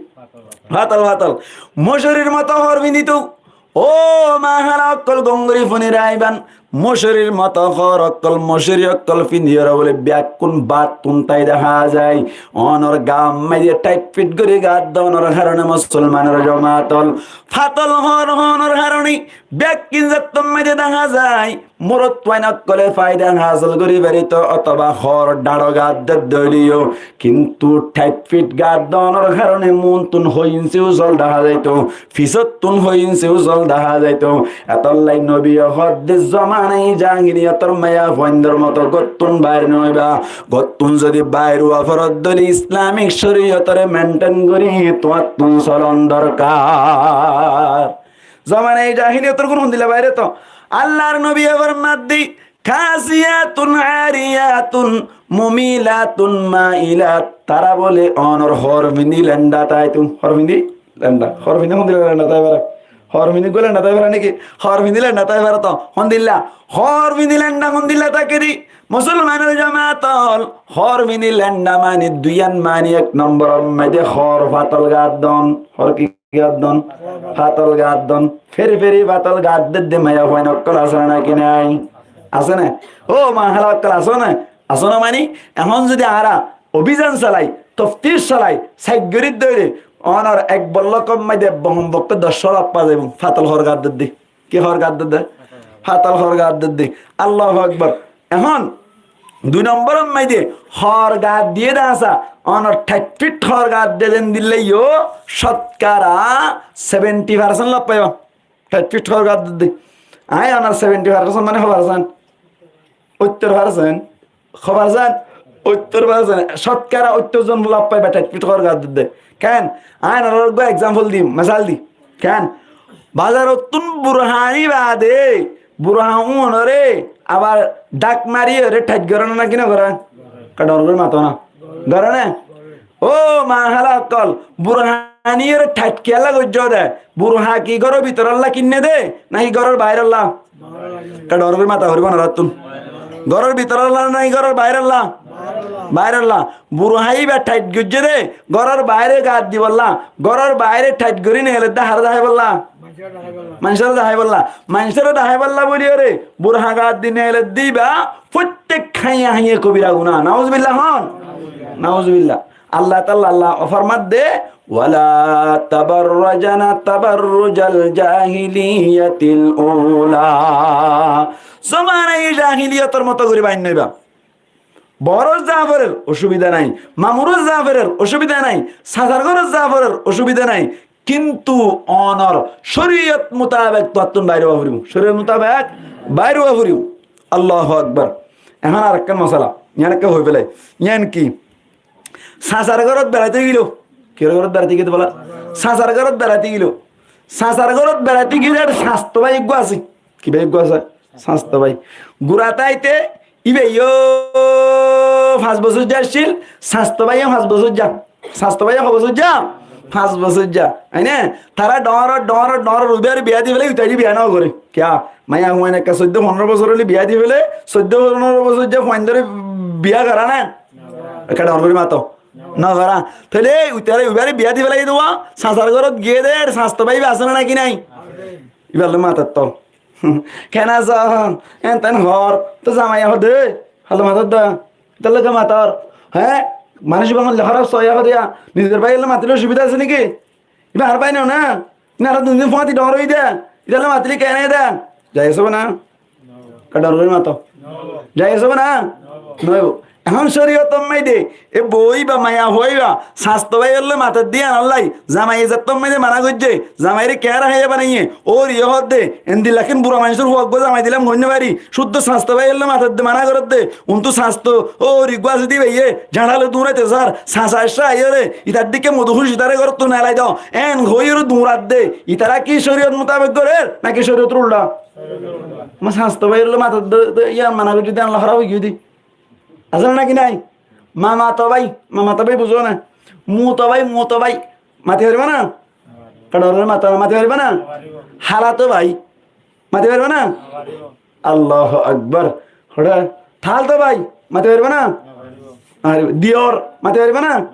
Fatol fatol. Mocorir moto hór fintóu. Ó ma hála ókkol, gom gorí fúni raibán, mocorir moto hór ókkol, mocorir ókkol findiyóre bóle beggún bát tuntái deháza. Onor gaar maze thaithfit gorí gaar dónor haróne, musolmanor jomaat ól, fatol hór honor haróne beggún zattór maze deháza. morotfuain ókkole faida hásil gorí farito, otóba hoor dhañço gat dedde óileyo, kintu thait fit gat donor karone muúntun hoi inci usol dahá zaito, fisottún hoi inci usol dahá zaito. Etollai nobiye hoódde, zomanaye jahiliyotor maiyafuaindor moto gottún bair noóiba. Gottún zodi bair ówa foredde óile Islamik coriyotore maintain gorí tuáñttun solon dorkar. Zomanaye jahiliyotor gún hondilla bair óito? Allar nobiye formadde, kásiyatun ariyatun mumilatun mailat. Tará bóle onor hoor findi lenda táito. Hoor findi lenda. Hoor findi hondilla lenda tái fare? Hoor findi gua lenda tái fare niki? Hoor findi lenda tái fare to. Hondilla? Hoor findi lenda hondilla táke de? Musolmanor jamaat ókkol, hoor findi lenda mani duiyan mani ek nombor or maze hoor fatol gat don. Hoor ki gat don? Fatol gat don. Feri feri fatol gat dedde maiyafuain ókkol asé né náki nai? Asé né? Ó ma hala ókkol asé né? Asé né mani, ehón zodi añára obizan salai, toftic salai, saik gorí dóire, onor ek bollokor maze bohom bokke doc cót laffa zaibo, fatol hoor gat dedde. Ki hoor gat dedde? Fatol hoor gat dedde. Allahu Akbar. Ehón dui nombor or maze hoor gat diye de asé, onor thait fit hoor gat dedde endilla yo, cotkara seventy percent laffa zaibo. Thait fit hoor gat dedde. Añí onor seventy percent mani hó percent? Óttor percent. Hó percent? Óttor percent. Cotkara óttor zon laffa zaibo thait fit hoor gat dedde. Ken? Añí onore uggwá example di, mesal di. Ken? Bazarottún burha ani bade, burha unore abar dhak mari ore thait gore né náki no gore? Ekka dhoóñr gorí mato na. Gore né? Ó ma hala ókkol, burha ani ore thait kiyólla goijjó de? Burha ki góror bútorolla kinné de náki góror bairolla? Ekka dhoóñr gorí mata foribo onorattún. Góror bútorolla náki góror bairolla? Bairolla. Burha ibá thait goijjé de góror baire gat dibolla, góror baire thait gorí neeledde haré daháibolla? Maincóre daháibolla. Maincóre daháibolla bóli ore burha gat di neeledde ibá fottek haiye haiye kobira guná. Nauzubillah hon? Nauzubillah. Allah Taala Allah formadde, "Wala tabarrajna tabarrujal jahiliyatil ula." Zomanaye jahiliyotor moto gorí bair noóiba. Boro za forer osubida nai, mamuro za forer osubida nai, sasar górot za forer osubida nai, kintu onor coriyot mutabek tuáttun bair ówa foribo. Coriyot mutabek bair ówa foribo. Allahu Akbar. Ehón arekkán masala, yián ekka hoi felai. Yián ki? Sasar górot beraite gelo. Kiyór górot beraite gelo bola? Sasar górot beraite gelo. Sasar górot beraite gelo, ar sasto bái eggúa asé. Ki bái eggúa asé? Sasto bái. Gura táite ibá yó fañs bosóijja accíl, sasto bái yó fañs bosóijja. Sasto bái yó hó bosóijja? Fañs bosóijja. Aine, tará dhoóñr, dhoóñr, dhoóñr, uibáre biya di félai, uitaré biya no goré. Kiyá? Maiyafuain ekka soiddo fonóro bosór óile biya di félai, soiddo fonóro bosóijja fuaindóre biya gorá né? Ekka dhoóñr gorí mato. No gorá. Tóile uitaré, uibáre biya di félai de, sasar górot giyé de, sasto bái ibá asé né náki nai? Ibálloi matar to. Ken asó? Enten hoór. Toi zamaiye hoó de, hoóle matar de. Ítalloi ken matar? Hé? Manúic ibá hoilé hóraf soó hoó de. Nizor báiyolloi matilé osubida asé niki? Ibá añár bái no na? Ná, añára dui din fúañti dhoóñr óiyi de. Ítalloi matilé ken de? Jaiz óibo na? Ekka dhoóñr gorí mato. Jaiz óibo na? No óibo. Ehón córiyotor maze e bou ibá, maiyafua ibá, sasto báiyolloi matar de yíanollai zamaiye zattór maze mana goijjé, zamairé keñára háiya banaiyé, óre yó hoódde, endilla kin bura maincór fua eggúa zamai dilam hoói no fari, cúddo sasto báiyolloi matar de mana gorédde, untú sasto óre eggúa asé de íbayé, zañçalot duñraito sár, sasa aiccé aiyóre, itar dikká modu húci taré górottu neelai do, en hoóiyoré duñradde, itará ki córiyot mutabek gorér, náki córiyotor uldha? Añár sasto báiyolloi matar de, de, yían mana goijjé de, Allah hóraf ói giyé de. Asé né náki nái? Mamato bái, mamato bái buzó né? Muto bái, muto bái. Mati faribá na? Ekka dhoóñr gorí mato na, mati faribá na? Halato bái. Mati faribá na? Allahu Akbar. Hoçé? Thalto bái. Mati faribá na? Diyor. Mati faribá na?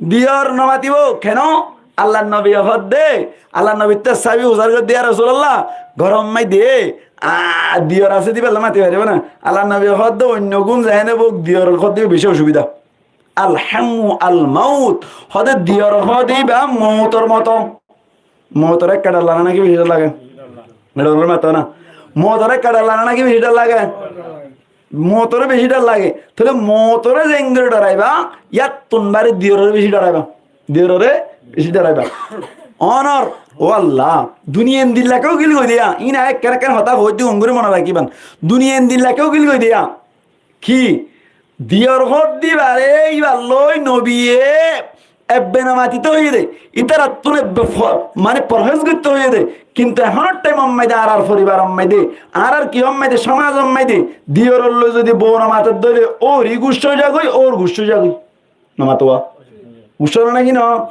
Diyor no matibó, keno? Allar nobiye hoódde, Allar nobittú sahábi fusár goijjé de, "Ya Rasulallah, góror maze, a, diyor asé de íballoi mati faribó na?" Allar nobiye hoódde, "Oinno gún zaiyóne bóuk, diyor hoódde beci osubida." Al hammu al maut, hoódde diyor hoódde íba moutor moto. Moutor ekka dhor lage náki beci dhor lage? Dhor lage, mato na. Mootore ekka dhor lage náki beci dhor lage? Mootore beci dhor lage. Tóile mootore zengori dhoraiba, yáttun bari diyorore beci dhoraiba. Diyorore beci dhoraiba. Onor, ó Allah, duniya endilla kiyá gil goi diya. Ín ekkán ekkán hotá hoóidde gom gori mone rakíban. Duniya endilla kiyá gil goi diya. Ki? Diyor hoódde ibare íbar loi nobiye ebbe no matito hoiyé dé, ítarattún ebbe fo-, mane forhéz goitto hoiyé dé. Kintu ehónor thaimor maze añárar foribaror maze, añárar kiyór maze, cómazor maze, diyoror loi zodi bou no mato dé óile, ór guccá ói zagói, ór guccá ói zagói. No mato. Guccá ói náki no?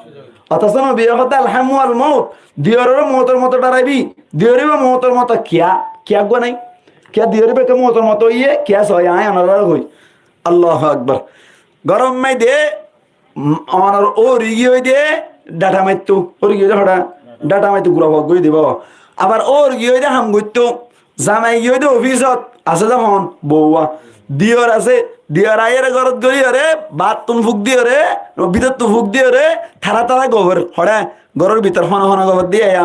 Othoco nobiye hoódde alhamu wal mout. Diyorore moutor moto dhoraibi. Diyore íba moutor moto kiyá? Kiyá uggúa nái? Kiyá diyore íba ekká moutor moto óiye? Kiyá sóiye? Añí onorare hoói. Allahu Akbar. Góror maze, mm, onor ór giyói de dhata maitto. Ór giyói de hoçé? Dhata maitto, gura fua giyói de baba. Abar ór giyói de ham goitto. Zamai giyói de ofisot, asé de hon, bouwa. Diyor asé, diyor aiyóre górot goríyore, báttun fúk diyore, bítottun fúk diyore, tara tara gofor. Hoçé? Góror bútore hone hone gofor diya ya.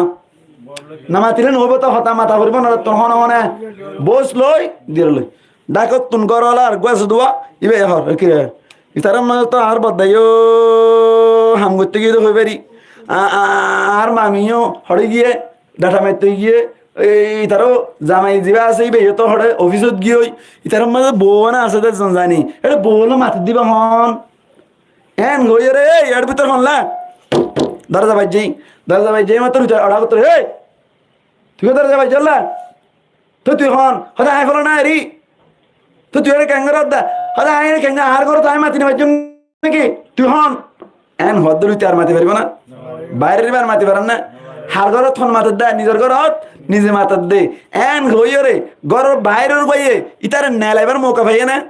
No matile no óibo to, hotá mata foribo, no, to hone hone. Bous loi, diyor loi. Dhákottun górwala ar uggúa asé dé, íba e hoór, ki e? Ítarar maze to añár boddaiyó ham goitto giyé dé hoi fari. A-, a-, añár mamiyo hoçé giyé, dhata maitto giyé, e, ítaró zamai zibá asé, íbayó to hoçé ofisot giyói. Ítarar maze bou ana asé dé zon zani. Ére bou ókkole mati diba hon. Eén hoiyóre, "Ei, eçé bútore hon lá?" Doroza baijjé, doroza baijjé, mattor bútore oçá gottór, "Ei, tui kiyá doroza baijjós lá? Toi tui hon, hoóde añí fúlana eri. Toi tui eçé keén goródde? Hoóde añí eçé keén, añár górot añí mati no faijjum náki? Tui hon." Eén hoódde bútore ar mati faribó ná? Bairor íba ar mati farer ná? Har górot hon matedde, nizor górot nize matedde. Eén hoiyóre, góror bairor uggúaye ítare nelaibar mouka faiyé ná?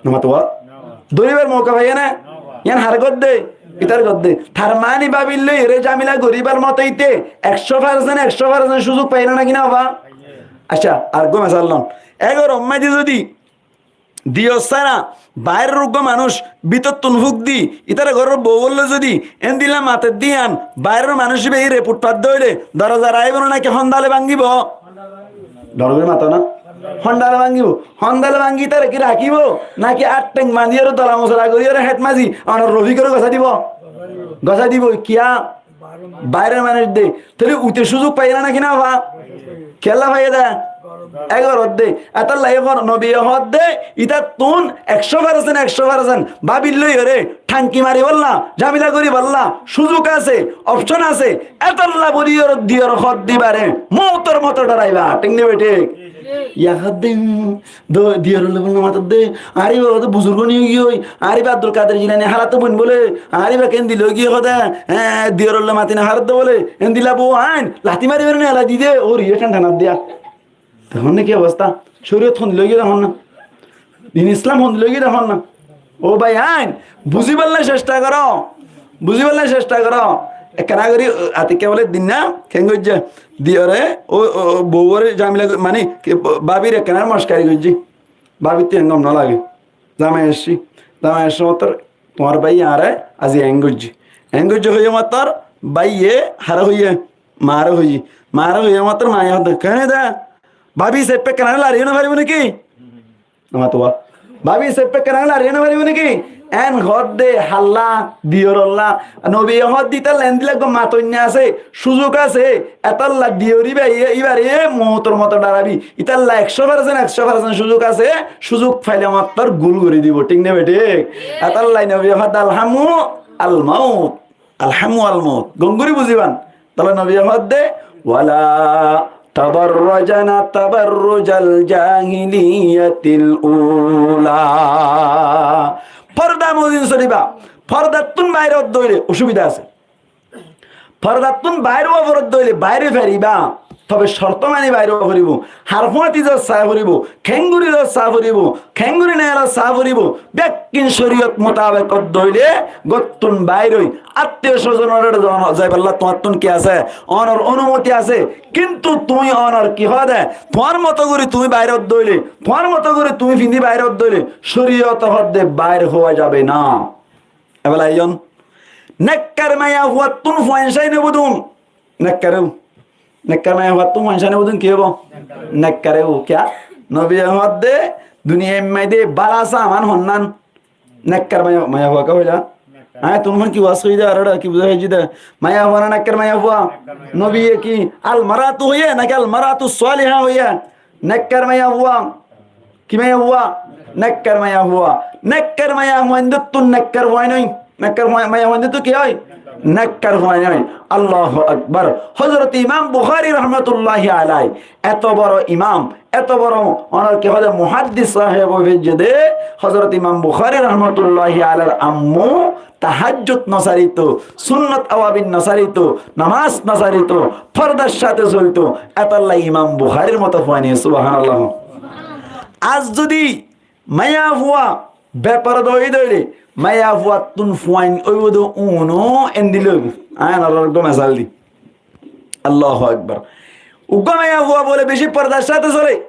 No mató. Dóribar mouka faiyé ná? Yián hare goddé? Ítar goddé. Tar mani bábir loi ere zamela goríbar moto íte ekcó farsent, ekcó farsent cúzuk faiyé ná náki no fa? Accá, ar uggúa mesal lon. Egor ommáide zodi diyor sára bairor uggúa manúic bítottun fúk di, ítara góror bou ókkol loi zodi endilla matedde yián, bairor manúic íba e report fadde óile dorozar aibó ná náki hondale báñgibo? Dor gorí mato ná. Hondale báñgibo. Hondale báñgi ítare ki rakíbo? Náki át theng bañdíyore dola musala goríyore héth mazi onor Rofikore gosái dibo? Gosái dibo. Kiyá? Bairor manúic de. Tóile uite cúzuk faiyé ná náki no fa? Kiyólla faiyé dé? Egor de. Etólla egor nobiye hoódde ítattún ekcó farsent, ekcó farsent bábir loi ere thanki maribólla, zamela goríbolla cúzuk asé, opcón asé. Etólla bóli diyor hoódde íbare moutor moto dhoraiba, thík né bethík? Yá hoódde, do-, diyoror loi bóli no matedde, añár íba hoódde buzurgóni ói giyói, añár íba Abdul Kader Jilani hálate boin bóle, añár íba keén dil ói giyói hoódde, e, diyoror loi mati no faredde bóle, endilla bou ain, lati mari mari nela di de, ór iyé than thanat diya. Ehón ki obostá? Córiyot hondilla ói giyé de hon na. Din Islam hondilla ói giyé de hon na. Ó bái ain, buzibálla cesta goró. Buzibálla cesta goró. Ekkána gorí, atikka bóle din na, keén goijjé? Diyore, ó, ó, ó, bouwore zamela goi-, mani, ki, bábir ekkána mockari goijjé. Bábir to eén gom no lage. Zamai aiccí. Zamai aiccí mottor, tuáñr báiye añáre aijja eén goijjé. Eén goijjé hoiyé mottor, báiye hare hoiyé, maáre hoiyé. Maáre hoiyé mottor, maáye hoódde, "Keén dé? Bábi saippé ekkána lariyó no faribó náki?" Amar tuwa. Bábi saippé ekkána lariyó no faribó náki? Eén hoódde halla, diyorolla. Nobiye hoódde ítalle endilla eggúa matoinna asé, cúzuk asé, etólla diyor íba, íba, íbare moutor moto dhoraibi. Ítalle ekcó farsent, ekcó farsent cúzuk asé, cúzuk faile mottor gul gorí dibo, thík né bethík? Etólla nobiye hoódde alhamu al maut, alhamu al maut. Gom gorí buziban. Tóile nobiye hoódde, "Wala tabarrajna tabarrujal jahiliyatil ula." Forda mozin soriba, fordattún bair ódde óile ocúbida asé. Fordattún bair ówa foredde óile bair ói fariba, tobe corto mani bair ówa foribó, har fuáñti zot saá foribó, keéngorí zot saá foribó, keéngorí neelot saá foribó, bekkín coriyot mutabek ódde óile górottún bair ói attiyo cozonoré zon-, zaibálla tuáñttún ki asé? Onor onumoti asé. Kintu tuñí onor ki hoóde? Tuáñr moto gorí tuñí bair ódde óile, tuáñr moto gorí tuñí findi bair ódde óile, coriyot hoódde bair ówa zabe na. Ebela iyon nekkar maiyafuattún fuain sai no budún. Nekkar ó. Nekkar maiyafuattú fuain sane udún ki óibo? Nekkar óibo. Kiyá? Nobiye hoódde, duniyair maze bála saman honnán? Nekkar maiya, maiyafua. Ká hoilá? Añí tuáñre ki waz hoiyí de, ar ki buzái hoiyí de? Maiyafua na nekkar maiyafua? Nobiye ki al maratu hoiyé naki al maratu saliha hoiyé? Nekkar maiyafua. Ki maiyafua? Nekkar maiyafua. Nekkar maiyafuaindóttu nekkar fuain ói. Nekkar fua-, maiyafuaindóttu ki ói? Nekkar fuain ói. Allahu Akbar. Hozrot Imam Bukhari rahmatullahi alai, eto boro imam, eto boro onor ki hoó de muhaddis saheb ói félaiye de, Hozrot Imam Bukhari rahmatullahi alair ammú tahajjud no sarito, sunnot awabin no sarito, namaz no sarito, fordar sáte solito, etolla Imam Bukharir moto fuain, subhanallah. Ar zodi maiyafua beporda ói de óile, maiyafuattún fuain óibo de uno endilla óibo. Añí onoráre uggwá mesal di. Allahu Akbar. Uggwá maiyafua bole beci fordar sáte sole.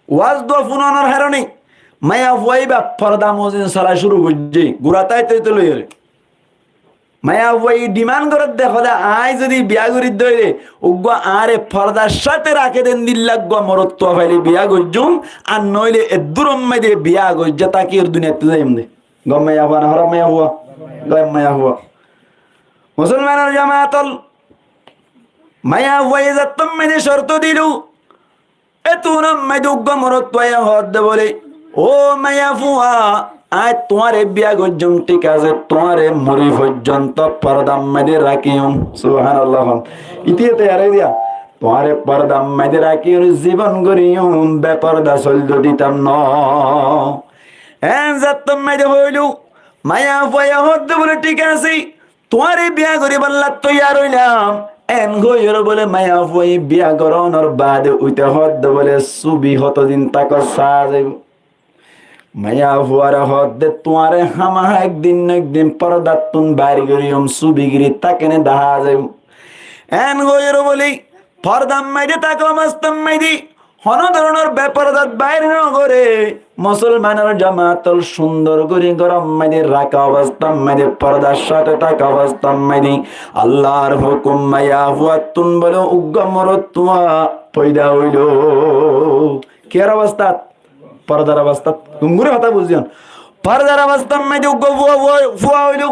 Waz dua funonor harone maiyafua íba forda mozin sola cúru goijjé, gura táite táite loiyóre. Maiyafuaye diman gorédde, hoóde, añí zodi biya gorí de óile, uggwá añáre fordar sáte raké de endilla uggwá morotfua faile biya goijjum, ar noóile eddúror maze biya goijjá tákiyóre duniyaittú zaiyum de. Gom maiyafua na hóraf maiyafua? Gom maiyafua. Musolmanor jamaat ol, maiyafuaye zettót maze corto dilo, ettót maze uggwá morotfuaye hoódde bóle, "Ó maiyafua, añí tuáñre biya goijjum, thík asé, tuáñre mori foijjonto fordar maze rakiyum." Subhanallah. Ítara tiyar ói diya, "Tuáñre fordar maze rakiyum, zibon goríyum, beforda soilto ditam no." En zettót maze hoilo, maiyafuaye hoódde bóle, "Thík asé, tuáñre biya goríballa toiyar óilam." En hoiyóre bóle maiyafuaye biya gorónor baade uite hoódde bóle, "Subi hotodin tákot saá zaibó." Maiyafuare hoódde, "Tuáñre hámaha ek din no ek din fordattún bair goríyum, subigiri tákene dahá zaibó." En hoiyóre bóle fordar maze táka obostár maze honó doronor befordat bair no goré. Musolmanor jamaat ol, cúndor gorí góror maze raka obostár maze, fordar sáte táka obostár maze, Allar hukum, maiyafuattún bóle uggwá morotfua foida óilo. Kiyór obostát? Fordar obostát. Gom gorí hotá buzón. Fordar obostár maze uggwá fua, fua, fua óilo.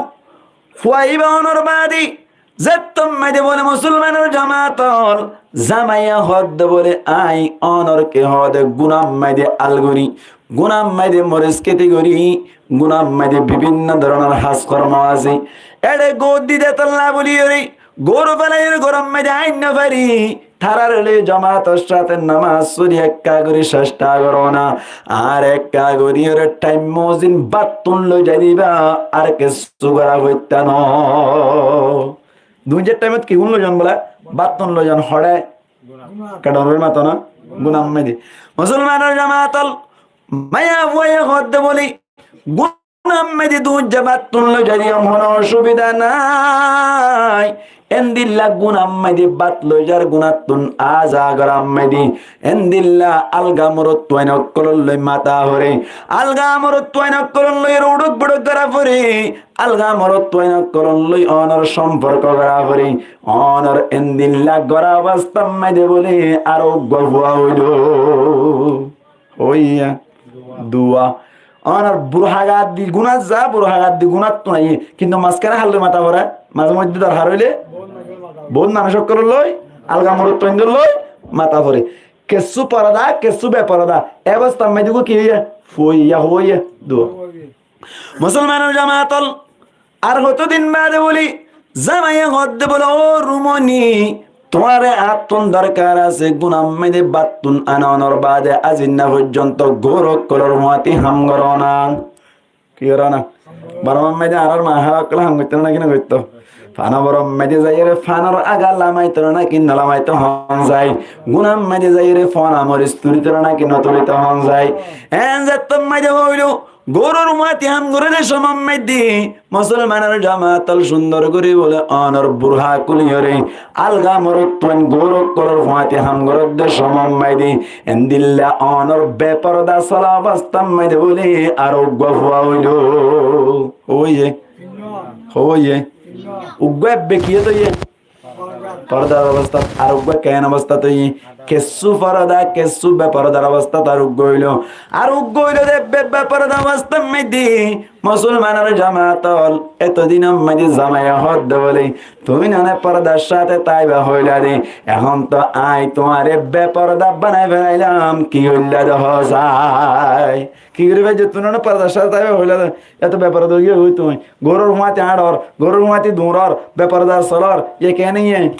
Fua íba ónor baade zettót maze bóle musolmanor jamaat ol, zamaiye hoódde bóle, "Añí ónor ki hoóde gunar maze al gorí, gunar maze moris kéti gorí, gunar maze bibinno doronor hás kormo asé. Ére goór di de tolla bóliyoré goór felaiyóre góror maze ain no fari. Tarare loi jamaator sáte namaz fori ekká gorí cesta goró na. Ar ekká gorí ore thaim mozin báttun loi zai diba, ar kessú gorá foittá no." Duñjar thaimot ki gun loi zon bóle? Báttun loi zon. Hoçé? Keçor maze mato na? Gunar maze. Musolmanor jamaat ol, maiyafuaye hoódde bóle, "Gunar maze duñjar báttun loi zai diyum, honó osubida nái." Endilla gunar maze bát loi zar, gunattún aza gorár maze endilla alga morotfuain ókkolor loi mata fore, alga morotfuain ókkolor loi uçuk buçuk gorá fore, alga morotfuain ókkolor loi ónor somporko gorá fore. Ónor endilla gorá obostár maze bóle aró uggwá fua óilo. Óiye. Dua. Ónor burhagat di gunat za, burhagat di gunattún aiyé. Kintu mazkane hár loi mata fore, maze moidde dorhar óile, bout manúic ókkolor loi, alga morotfuaindor loi mata fore. Kessú forda, kessú beforda. E obostár maze uggwá ki óiye? Fua óiye, dua. Musolmanor jamaat ol, ar hotodin baade bóle, zamaiye hoódde bóle, "Ó rumoni, tuáñre añáttun dorkar asé, gunar maze báttun anonor baade azinna foijjonto gour ókkolor fúañti ham goró na." Ki goró na? Bormar maze añárar mahára ókkole ham goittó na ki no goittó? Fano bormar maze zaiyóre fanor aga lamaito na ki no lamaito hon zai. Gunar maze zaiyóre fona moris tulito na ki no tulito hon zai. En zettót maze hoilo, gouror fúañti ham goré de somot maze, musolmanor jamaat ol, cúndor gorí bóle ónor burha kúliyóre alga morotfuain gour ókkolor fúañti ham gorédde somot maze, endilla ónor beforda sola obostár maze bóle aró uggwá fua óilo. Óiye. Óiye. Uggwá ebbe ki óiye? Fordar obostát, ar uggúa keén obostát óiye? Kessú forda, kessú befordar obostát ar uggúa óilo. Ar uggúa óilo de be-, befordar obostát maze musolmanor jamaat ól, etodinor maze zamaiye hoódde bóle, tuñí nane fordar sáte táiba hoilá de, ehón to añí tuáñre beforda banai félailam, ki óilla de hoó sai? Ki gorí faijjó, tuñí nane fordar sáte táiba hoilá de, eto beforda ói giyói tuñí. Gorúr fúañti áñçor, gorúr fúañti duñror, beforda solor, ye keén ye?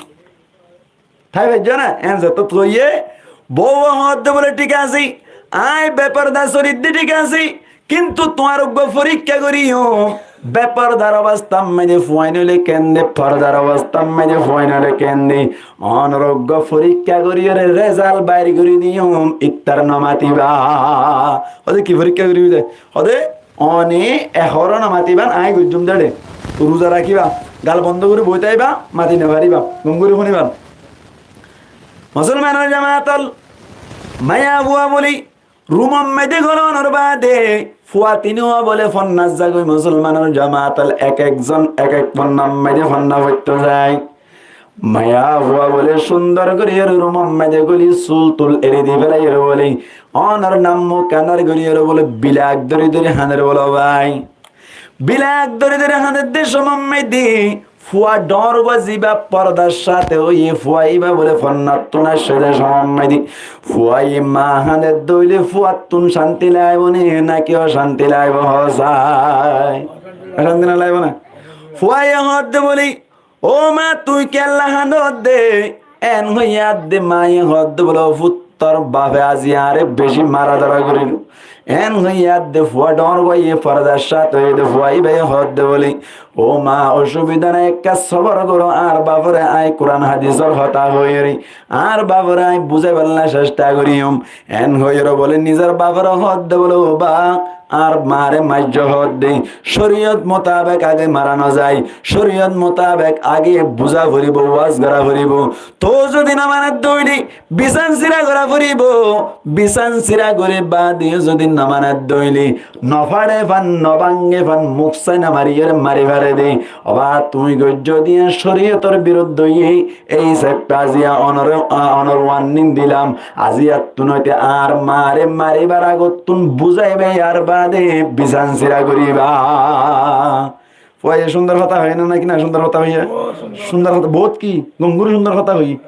Tái faijjó na, en zeto tuiye, bouwe hoódde bóle, "Thík asé, añí beforda solidde thík asé, kintu tuáñr uggúa foríkka goríyum, befordar obostát maze fuain óile keén de, fordar obostát maze fuain óile keén de, onor uggúa foríkka goríyore rezalt bair gorí diyum, ittar no matiba." Hoóde, "Ki foríkka goríbi de?" Hoóde, "One ehóre no matiban, añí goijjúm de éçe. Ruza rakíba, gal bondó gorí boi táiba, mati no faríba, gom gorí fúniba." Musolmanor jamaat ól, maiyafua bóli rumor maze gólonor baade, fua tinnúa bóle fonnat zagói. Musolmanor jamaat ól, ek ekzon ek ek fonnar maze fonna foitto zai. Maiyafua bóle cúndor gorí ar rumor maze góli sul tul eri di félaiyóre bóle, onor nammu kanar goríyore bóle bilak dóri dóri hañder bóle bái. Bilak dóri dóri hañder de somot maze fua dhoóñr uggúa ziba fordar sáte óiye fua iba bóle fonnattún aiccé de somot maze fuaye maa hañder dóile fuattún cánti laibo né náki ocánti laibo hoó sai? Ocánti no laibo né? Fuaye hoódde bóle, "Ó maa, tuñí kiyólla hañdódde?" En hoiyé adde maaye hoódde bóle, "Ó fut, tor bafe aziya añáre beci mara dóra goríl." En hoiyé adde fua dhoóñr uggúa ye fordar sáte óiye de fua ibaye hoódde bóle, "Ó maa, ocubida nai, ekká sobor goró, añár bafore añí Kuran hadisor hotá hoiyóre, añár bafore añí buzáibolla cestha goríyum." En hoiyóre bóle nizor bafore hoódde bóle, "Ó baf, añár maare maijjó hoódde, coriyot mutabek age mara no zai, coriyot mutabek age buzá foribó, waz gorá foribó. Tou zodi no manedde óile bisán sira gorá foribó, bisán sira gorí baade yó zodi no manedde óile no façe fan, no báñge fan, muk sai no mariyóre mari fare de. Ó baf, tuñí goijjó de yían coriyotor biruddé óiye, ei hísafe aziya onore, a, onor warning dilam, aziyattún óite añár maare maribar agottún buzaiba, yar baade bisán sira goríba." Fuaye cúndor hotá hoiyé né náki no cúndor hotá hoiyé? Cúndor hotá, bout ki gom gorí cúndor hotá hoiyé.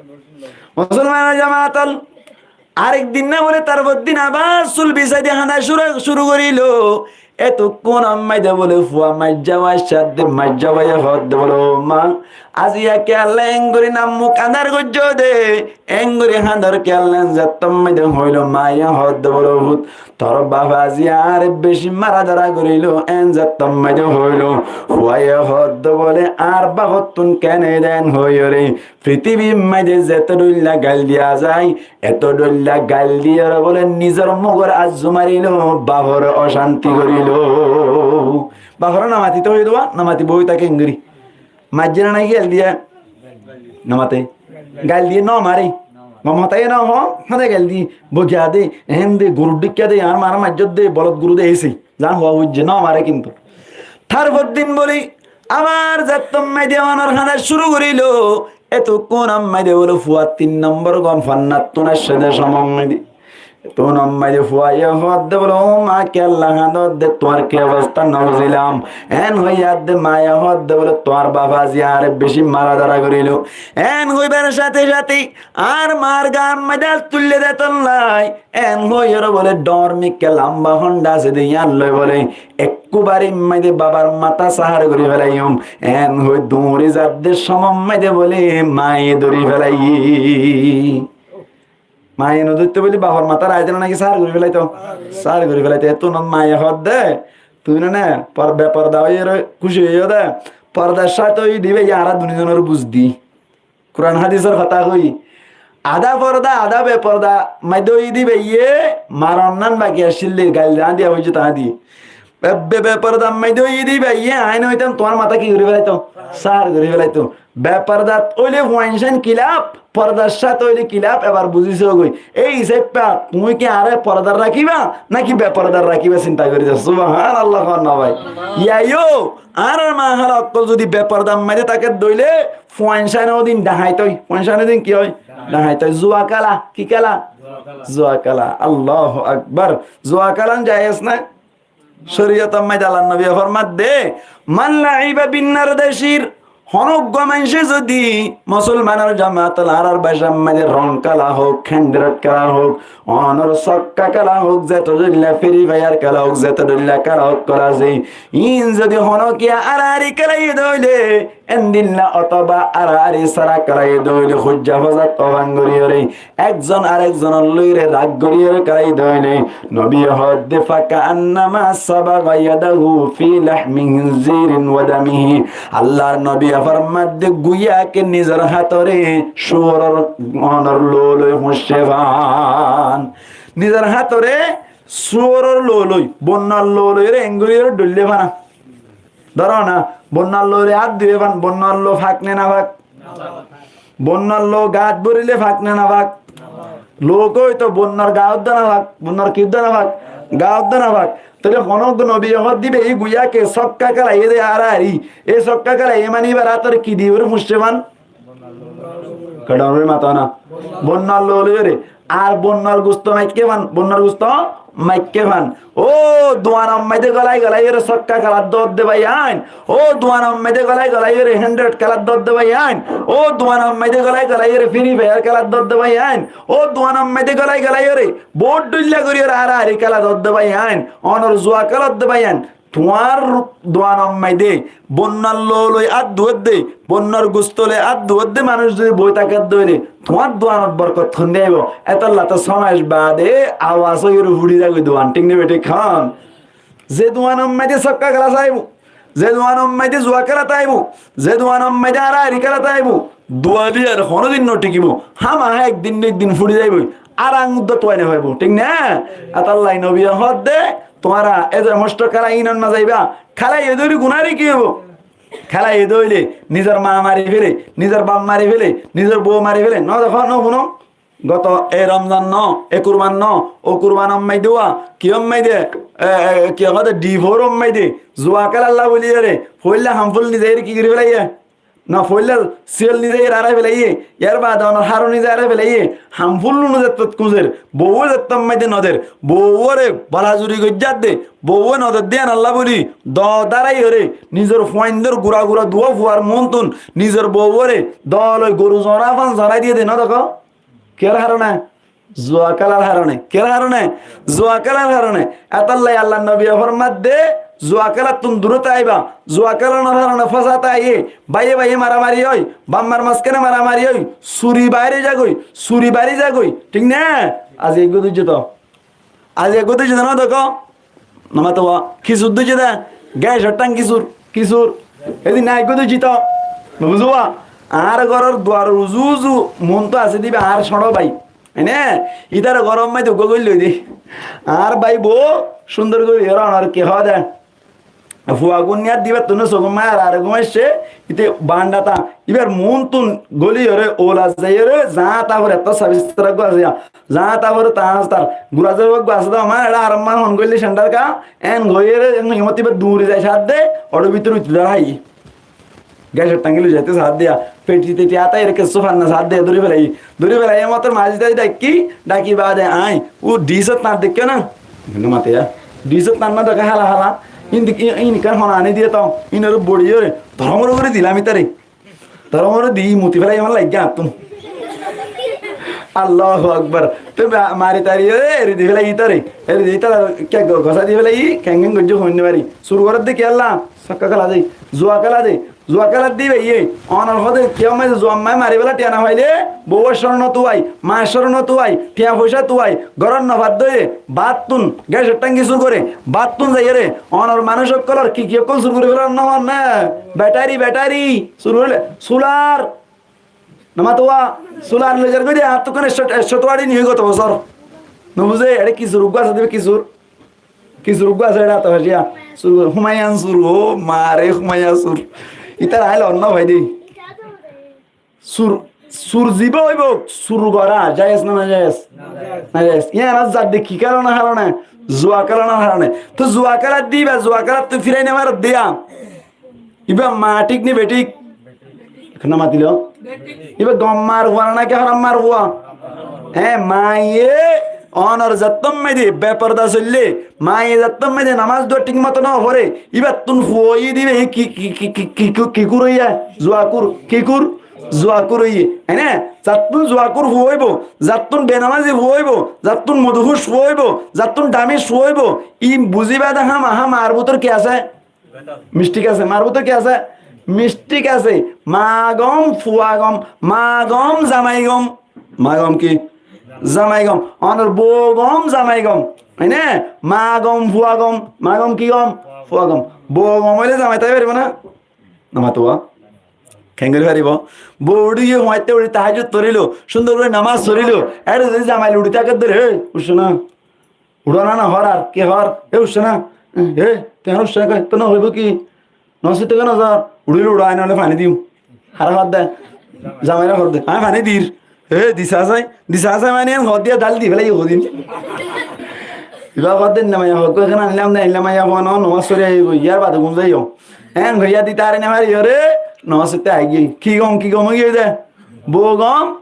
Musolmanor jamaat ól, arek din na bóle tarfor din abar sul bisái di hañda curu, curu goríl. Etukkúnor maze bóle fua maijja bái, cádde maijja báiye hoódde bóle, "Ó maa, aziya kiyólla engorí nammu kanar goijjó de, engorí hañdor kiyólla?" En zettót maze hoóilo, maaye hoódde bóle, "Ó fut, tor bafe aziya añáre beci mara dóra goríl, en zettót maze hoóilo." Fuaye hoódde bóle, "Añár bafottún keén de?" En hoiyóre, fitibir maze zeto dhoilla gail diya zai, eto dhoilla gail diyóre bóle nizor mugor azzu marilo, bafore ocánti gorilo. Bafore no matito hoiyé de, no mati boi táke engorí. Maijje na náki gail diye? No mate. Gail diye no mare. Gom hotá ye no hoó, hone gail diye. Bogiya de, eén de, gurur dhikka de, añár maare maijjó de, bolod guru de, ése. Zan hoó buijje, no mare kintu. Tarfor din bóle, abar zettót maze onor hañda curu goríl. Etukkúnot maze bóle fua tin nombor gom fonnattún aiccé de somot maze. Etukkúnot maze fuaye hoódde bóle, "Ó maa, kiyólla hañdódde, tuáñr ki obosta no buzílam." En hoiyé adde maaye hoódde bóle, "Tuáñr bafe aziya añáre beci mara dóra goríl." En hoibar sáte sáte añár maar gaat maze át tuille de tollái. En hoiyóre bóle dhoóñr mikká lamba honda asé de, yían loi bóle ekkú barir maze babar matá sár gorí félaiyum. En hoi duñri zadde somot maze bóle maaye dóri félaiyé. Maaye no dóitto bóli bafor matá raái dile náki sár gorí félaito? Sár gorí félaito. Ettún maaye hoódde, "Tuñí nane por-, beporda óiyore kúci óiyo de, pordar sáte óiye de íba añára duní zonore buz di." Kuran hádisor hotá hoói. Adá forda, adá beforda, maidde óiye de íbaye, maron nan baki accíl de, gail de añádi, añádi. Ebbe bepordar maze óiye de bái, añí óitam tuáñr matá ki gorí felaito? Sar gorí felaito. Bepordar óile fuain cán kilaf, pordar cáte óile kilaf, ebar buzí só goi. Ei hísafe tuñí ki añáre pordar rakíba náki bepordar rakíba, sinta gorí só. Subhánallah, hoó na bái? Yá yó, añárar mahala ókkol zodi bepordar maze táke de óile, fuain cán ódin dhaháit ói. Fuain cán ódin ki ói? Dhaháit ói. Zuwa kéla. Ki kéla? Zuwa kéla. Allahu Akbar. Zuwa kélan jaiyes né? Córiyotor maze Allar nobiye formadde, "Man la'iba bin nardashir", honó uggwá maincé zodi musolmanor jamaat ol añárar bácar maze rong kéla houk, kendrot kéla houk, onor sokka kéla houk, zeto dóilla Free Fire kéla houk, zeto dóilla kéla houk kora asé, iín zodi honókiye aráari kélaiye de óile, endilla otóba aráari sára kélaiye de óile, hoijja fosad ofan goríyore, ekzon arekzonor lói rak goríyore kélaiye de óile, nobiye hoódde, "Faka'annama sabaga yadahu fi lahmi hinzirin wa damihi." Allar nobiye formadde, guyá ke nizor hátore súoror onor lou loi fuñcce fán. Nizor hátore súoror lou loi, bonnor lou loi re engoriyore dhoille fana. Dóro na, bonnor lou loi át dui fán, bonnor lou fak né nafak? Bonnor lou gaat bórile fak né nafak? Lou kói to bonnor gaát dó nafak, bonnor ki dó nafak? Gaát dó nafak. Tóile honó nobiye hoódde, e guyá ke sokka kélaiye de aráari, e sokka kélaiye mani íbar átore ki diyore fuñcce fán? Keçe ónore mató na? Bonnor lou loi re. Ar bonnor gusto maikké fán, bonnor gusto maikké fán. Ó duanor maze gólai gólai re sokka kéla dódde bái ain. Ó duanor maze gólai gólai re héndrot kéla dódde bái ain. Ó duanor maze gólai gólai re Free Fire kéla dódde bái ain. Ó duanor maze gólai gólai re bout dhoilla gorí re aráari kéla dódde bái ain. Onor zuwa kéla dódde bái ain. Tuáñr duanor maze bonnor lou loi át duwódde, bonnor gusto loi át duwódde manúic zodi boi táke de óile, tuáñr duanot borkot hondilla aibo? Etolla to só mac baade awaz óiyore fúçi zagói duan, thík né bethík hoón? Ze duanor maze sokka kéla táibo, ze duanor maze zuwa kéla táibo, ze duanor maze aráari kéla táibo, duan diyore honódin no thíkibo, hámaha ekdin ne ekdin fúçi zaiboi, ar añguddá tuwai no faibo, thík né? Etolla nobiye hoódde, tuáñra e ze hosto kéla inot no zaiba. Kélaiye de óile gunári ki óibo? Kélaiye de óile nizor ma mari fele, nizor baf mari fele, nizor bou mari fele. No dekó, no fúno? Goto e Romzan no, e Kurban no, ó Kurbanor maze de, ki or maze de, e, e, ki hoó de, D four or maze de zuwa kélalla buli ore foóila hamful nizaire ki gorí felaiye? No, foóila siyól nizaire arai felaiye, yar baade onor háro nizaire arai felaiye, hamful no zettót kúzer, bouwe zettót maze de no der, bouwore bala zuri goijjé de, bouwe no der de yíanolla buli, do dáraiyore, nizor fuaindór gura gura duwá fuar muúntun, nizor bouwore do loi goru zora fán zorai diye de, no dekó? Kiyór harone? Zuwa kélar harone. Kiyór harone? Zuwa kélar harone. Etolla Allar nobiye formadde, zuwa kélattún durot aiba. Zuwa kélanor harone fosad aiyé, báiye báiye maramari ói, baf mar mazkáne maramari ói, suri bari zagói, suri bari zagói. Thík né? Aijja eggúa dóijje to. Aijja eggúa dóijje to, no dekó? No mato wa. Ki sur dóijje de? Gésor thangi sur. Ki sur? Edin aiggo dóijji to. No buzó wa? Añár góror duaror uzu uzu muúntu asé de íba añár cóñço bái. Ene, ítare góror maze uggúa gorí loi de. Añár bái bou cúndor gorí iyóre onor ki hoó de. Fua gún niyat dibar tunne sogum maze ar ar gúm aiccé, íte bandata. Íbar muúntun góli iyóre, ola zaiyóre, zañta fore, etto sabis tara gúa asé ya. Zañta fore tañs tar gura zar gua asé dé, añár eçé aram man hon goille cendar ka, en goiyóre, en himot iba duri zai saat de, oçé bútore uti dar hái. Gésor thangi loi zaite saat de, feti teti ata ere kessú fanna saat de, dóri felai. Dóri felai, e motor mazi tai dhaki, dhaki baade añí, u disot tar dekíyo na? Ekhone mate ya. Disot tar no deke hala hala. Indi, i-, in ikkan hona ani diye to, in ore bori ore, doromor ugure dilam itare. Tara more di muti felai, añár laiggé añttún. Allahu Akbar. Te ma-, mari tari, e, eri di felai itare. Eri di itare, ke go-, gosa di felai, kengen gojjo hoinno bari. Sur gorer de kiyólla, sokka kela de, zuwa kela de, zuwa kela de bái, e. Onor hode kiyó mai zuwa mai mari fela tiya no faile, bouwor córon no tuwai, mar córon no tuwai, tiya foisa tuwai, góror no fadde, báttun, gésor thangi sur gore, báttun zaiyore, onor manúic ókkolor ki ki ókkol sur gori felar no man na? Betari, betari. Sur gorile, sular. Namatuwa, sular loi zar goi de, añáttu ekkán ekcó, ekcó tuwari niye goto bosór. No buze, eçe ki sur uggúa asé de, ki sur? Ki sur uggúa asé, eçe ato haciya. Sur, Humayan sur, ó mare Humayan sur. Ítara aile onno fai de. Sur, sur ziba óibo, sur gora, jayes na najayes? Najayes. Najayes. Iyan ar zadde ki karone, karone? Zua karone, karone. To zua karaddé íba, zua karattú firai no faredde. Íba ma thík ni bethík? Ekkán no matilo. Íba gom mar fua naki háram mar fua? Hé, maiye onor zattón maze beporda soille, maiye zattón maze namaz dua thík moto no fore, íbattún fua óiye de íba ki, ki, ki kur óiye? Zuakur. Ki kur? Zuakur óiye. Ene, zattún zuakur fua óibo, zattún benamazi fua óibo, zattún moduhúc fua óibo, zattún damic fua óibo, í buziba de hámaha mar bútore ki asé? Misthik asé, mar bútore ki asé? Misthik asé. Ma gom, fua gom, ma gom, zamai gom. Ma gom ki? Zamai gom. Onor bou gom, zamai gom. Ói né? Ma gom, fua gom. Ma gom ki gom? Fua gom. Bou gom óile zamai tái faribo na? No mato ba? Keén gorí faribo? Bou uçíye, fuañitte uçí tahajjud forilo, cúndor gorí namaz forilo. Ére zodi zamai uçí táke de, "Hé, uçó na." Uçó na, no hoór ar, ki hoór? "E uçó na, e, tui ekhón uçó na, tui no hoibo ki? No sóito kiyá no zor? Uçíle uçó, añí noóile faní dim." Haré hoódde, zamairé hoódde, "Añí faní dir." "E, disá sai, disá sai," mani en hoódde, dál di félaiye hoódin. Ibá hoódde, "Enne maiya fua ekhón anílam de, enne maiya fua no, nomás fori aiyógoi, yar bade gúm zaiyum." En hoiyé de taré no fariyóre, nomás foitto aigiyói. Ki gom, ki gom óigiyoi de? Bou gom,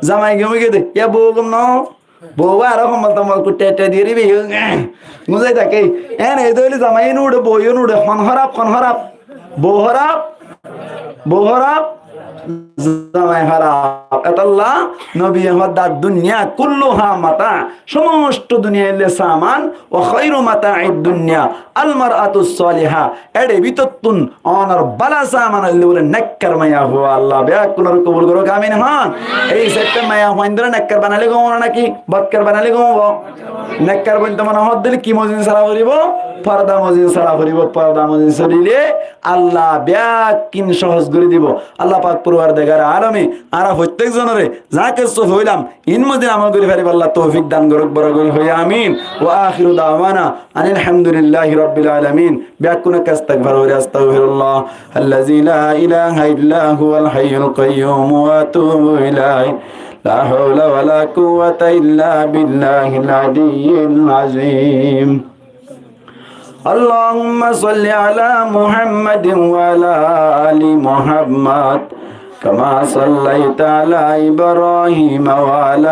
zamai gom óigiyoi de. Yá bou gom no? Bou aró hombol tombol kutte ette diyóre biyó, gúm zai táke. En ei dóile zamai yó no uçé, bou yó no uçé, hon hóraf, hon hóraf. Bou hóraf, bou hóraf, zamai hóraf. Etolla nobiye hoódde, "Ad-dunya kulluha mata." Somosto duniya óilde saman, "wa khairu mata'id dunya al mar'atus saliha." Éçe bútottún onor bála saman óilde bóle nekkar maiya fua. Allah beggúnoré kobul gorouk, amin hon. Ei sairta maiya fuaindóre nekkar banaile gom óibo naki bodkar banaile gom óibo? Nekkar bointo mone hoódde ki mozin sora foribo? Porda mozin sora foribo. Porda mozin sorile Allah beggún sohos gorí dibo. Allah pak Forwardigare alome añára fottek zonoré za kessú hoilam, in mozin amol gorí faribálla toufik dan gorouk, boro gorí hoi amin. Wa akhiru da'wana anil hamdulillahi rabbil alamin. Beggúne ekbar istigfar fori, astagfirullah. الذي لا إله إلا هو الحي القيوم وأتوب إليه. لا حول ولا قوة إلا بالله العلي العظيم. اللهم صل على محمد وعلى آل محمد كما صليت على إبراهيم وعلى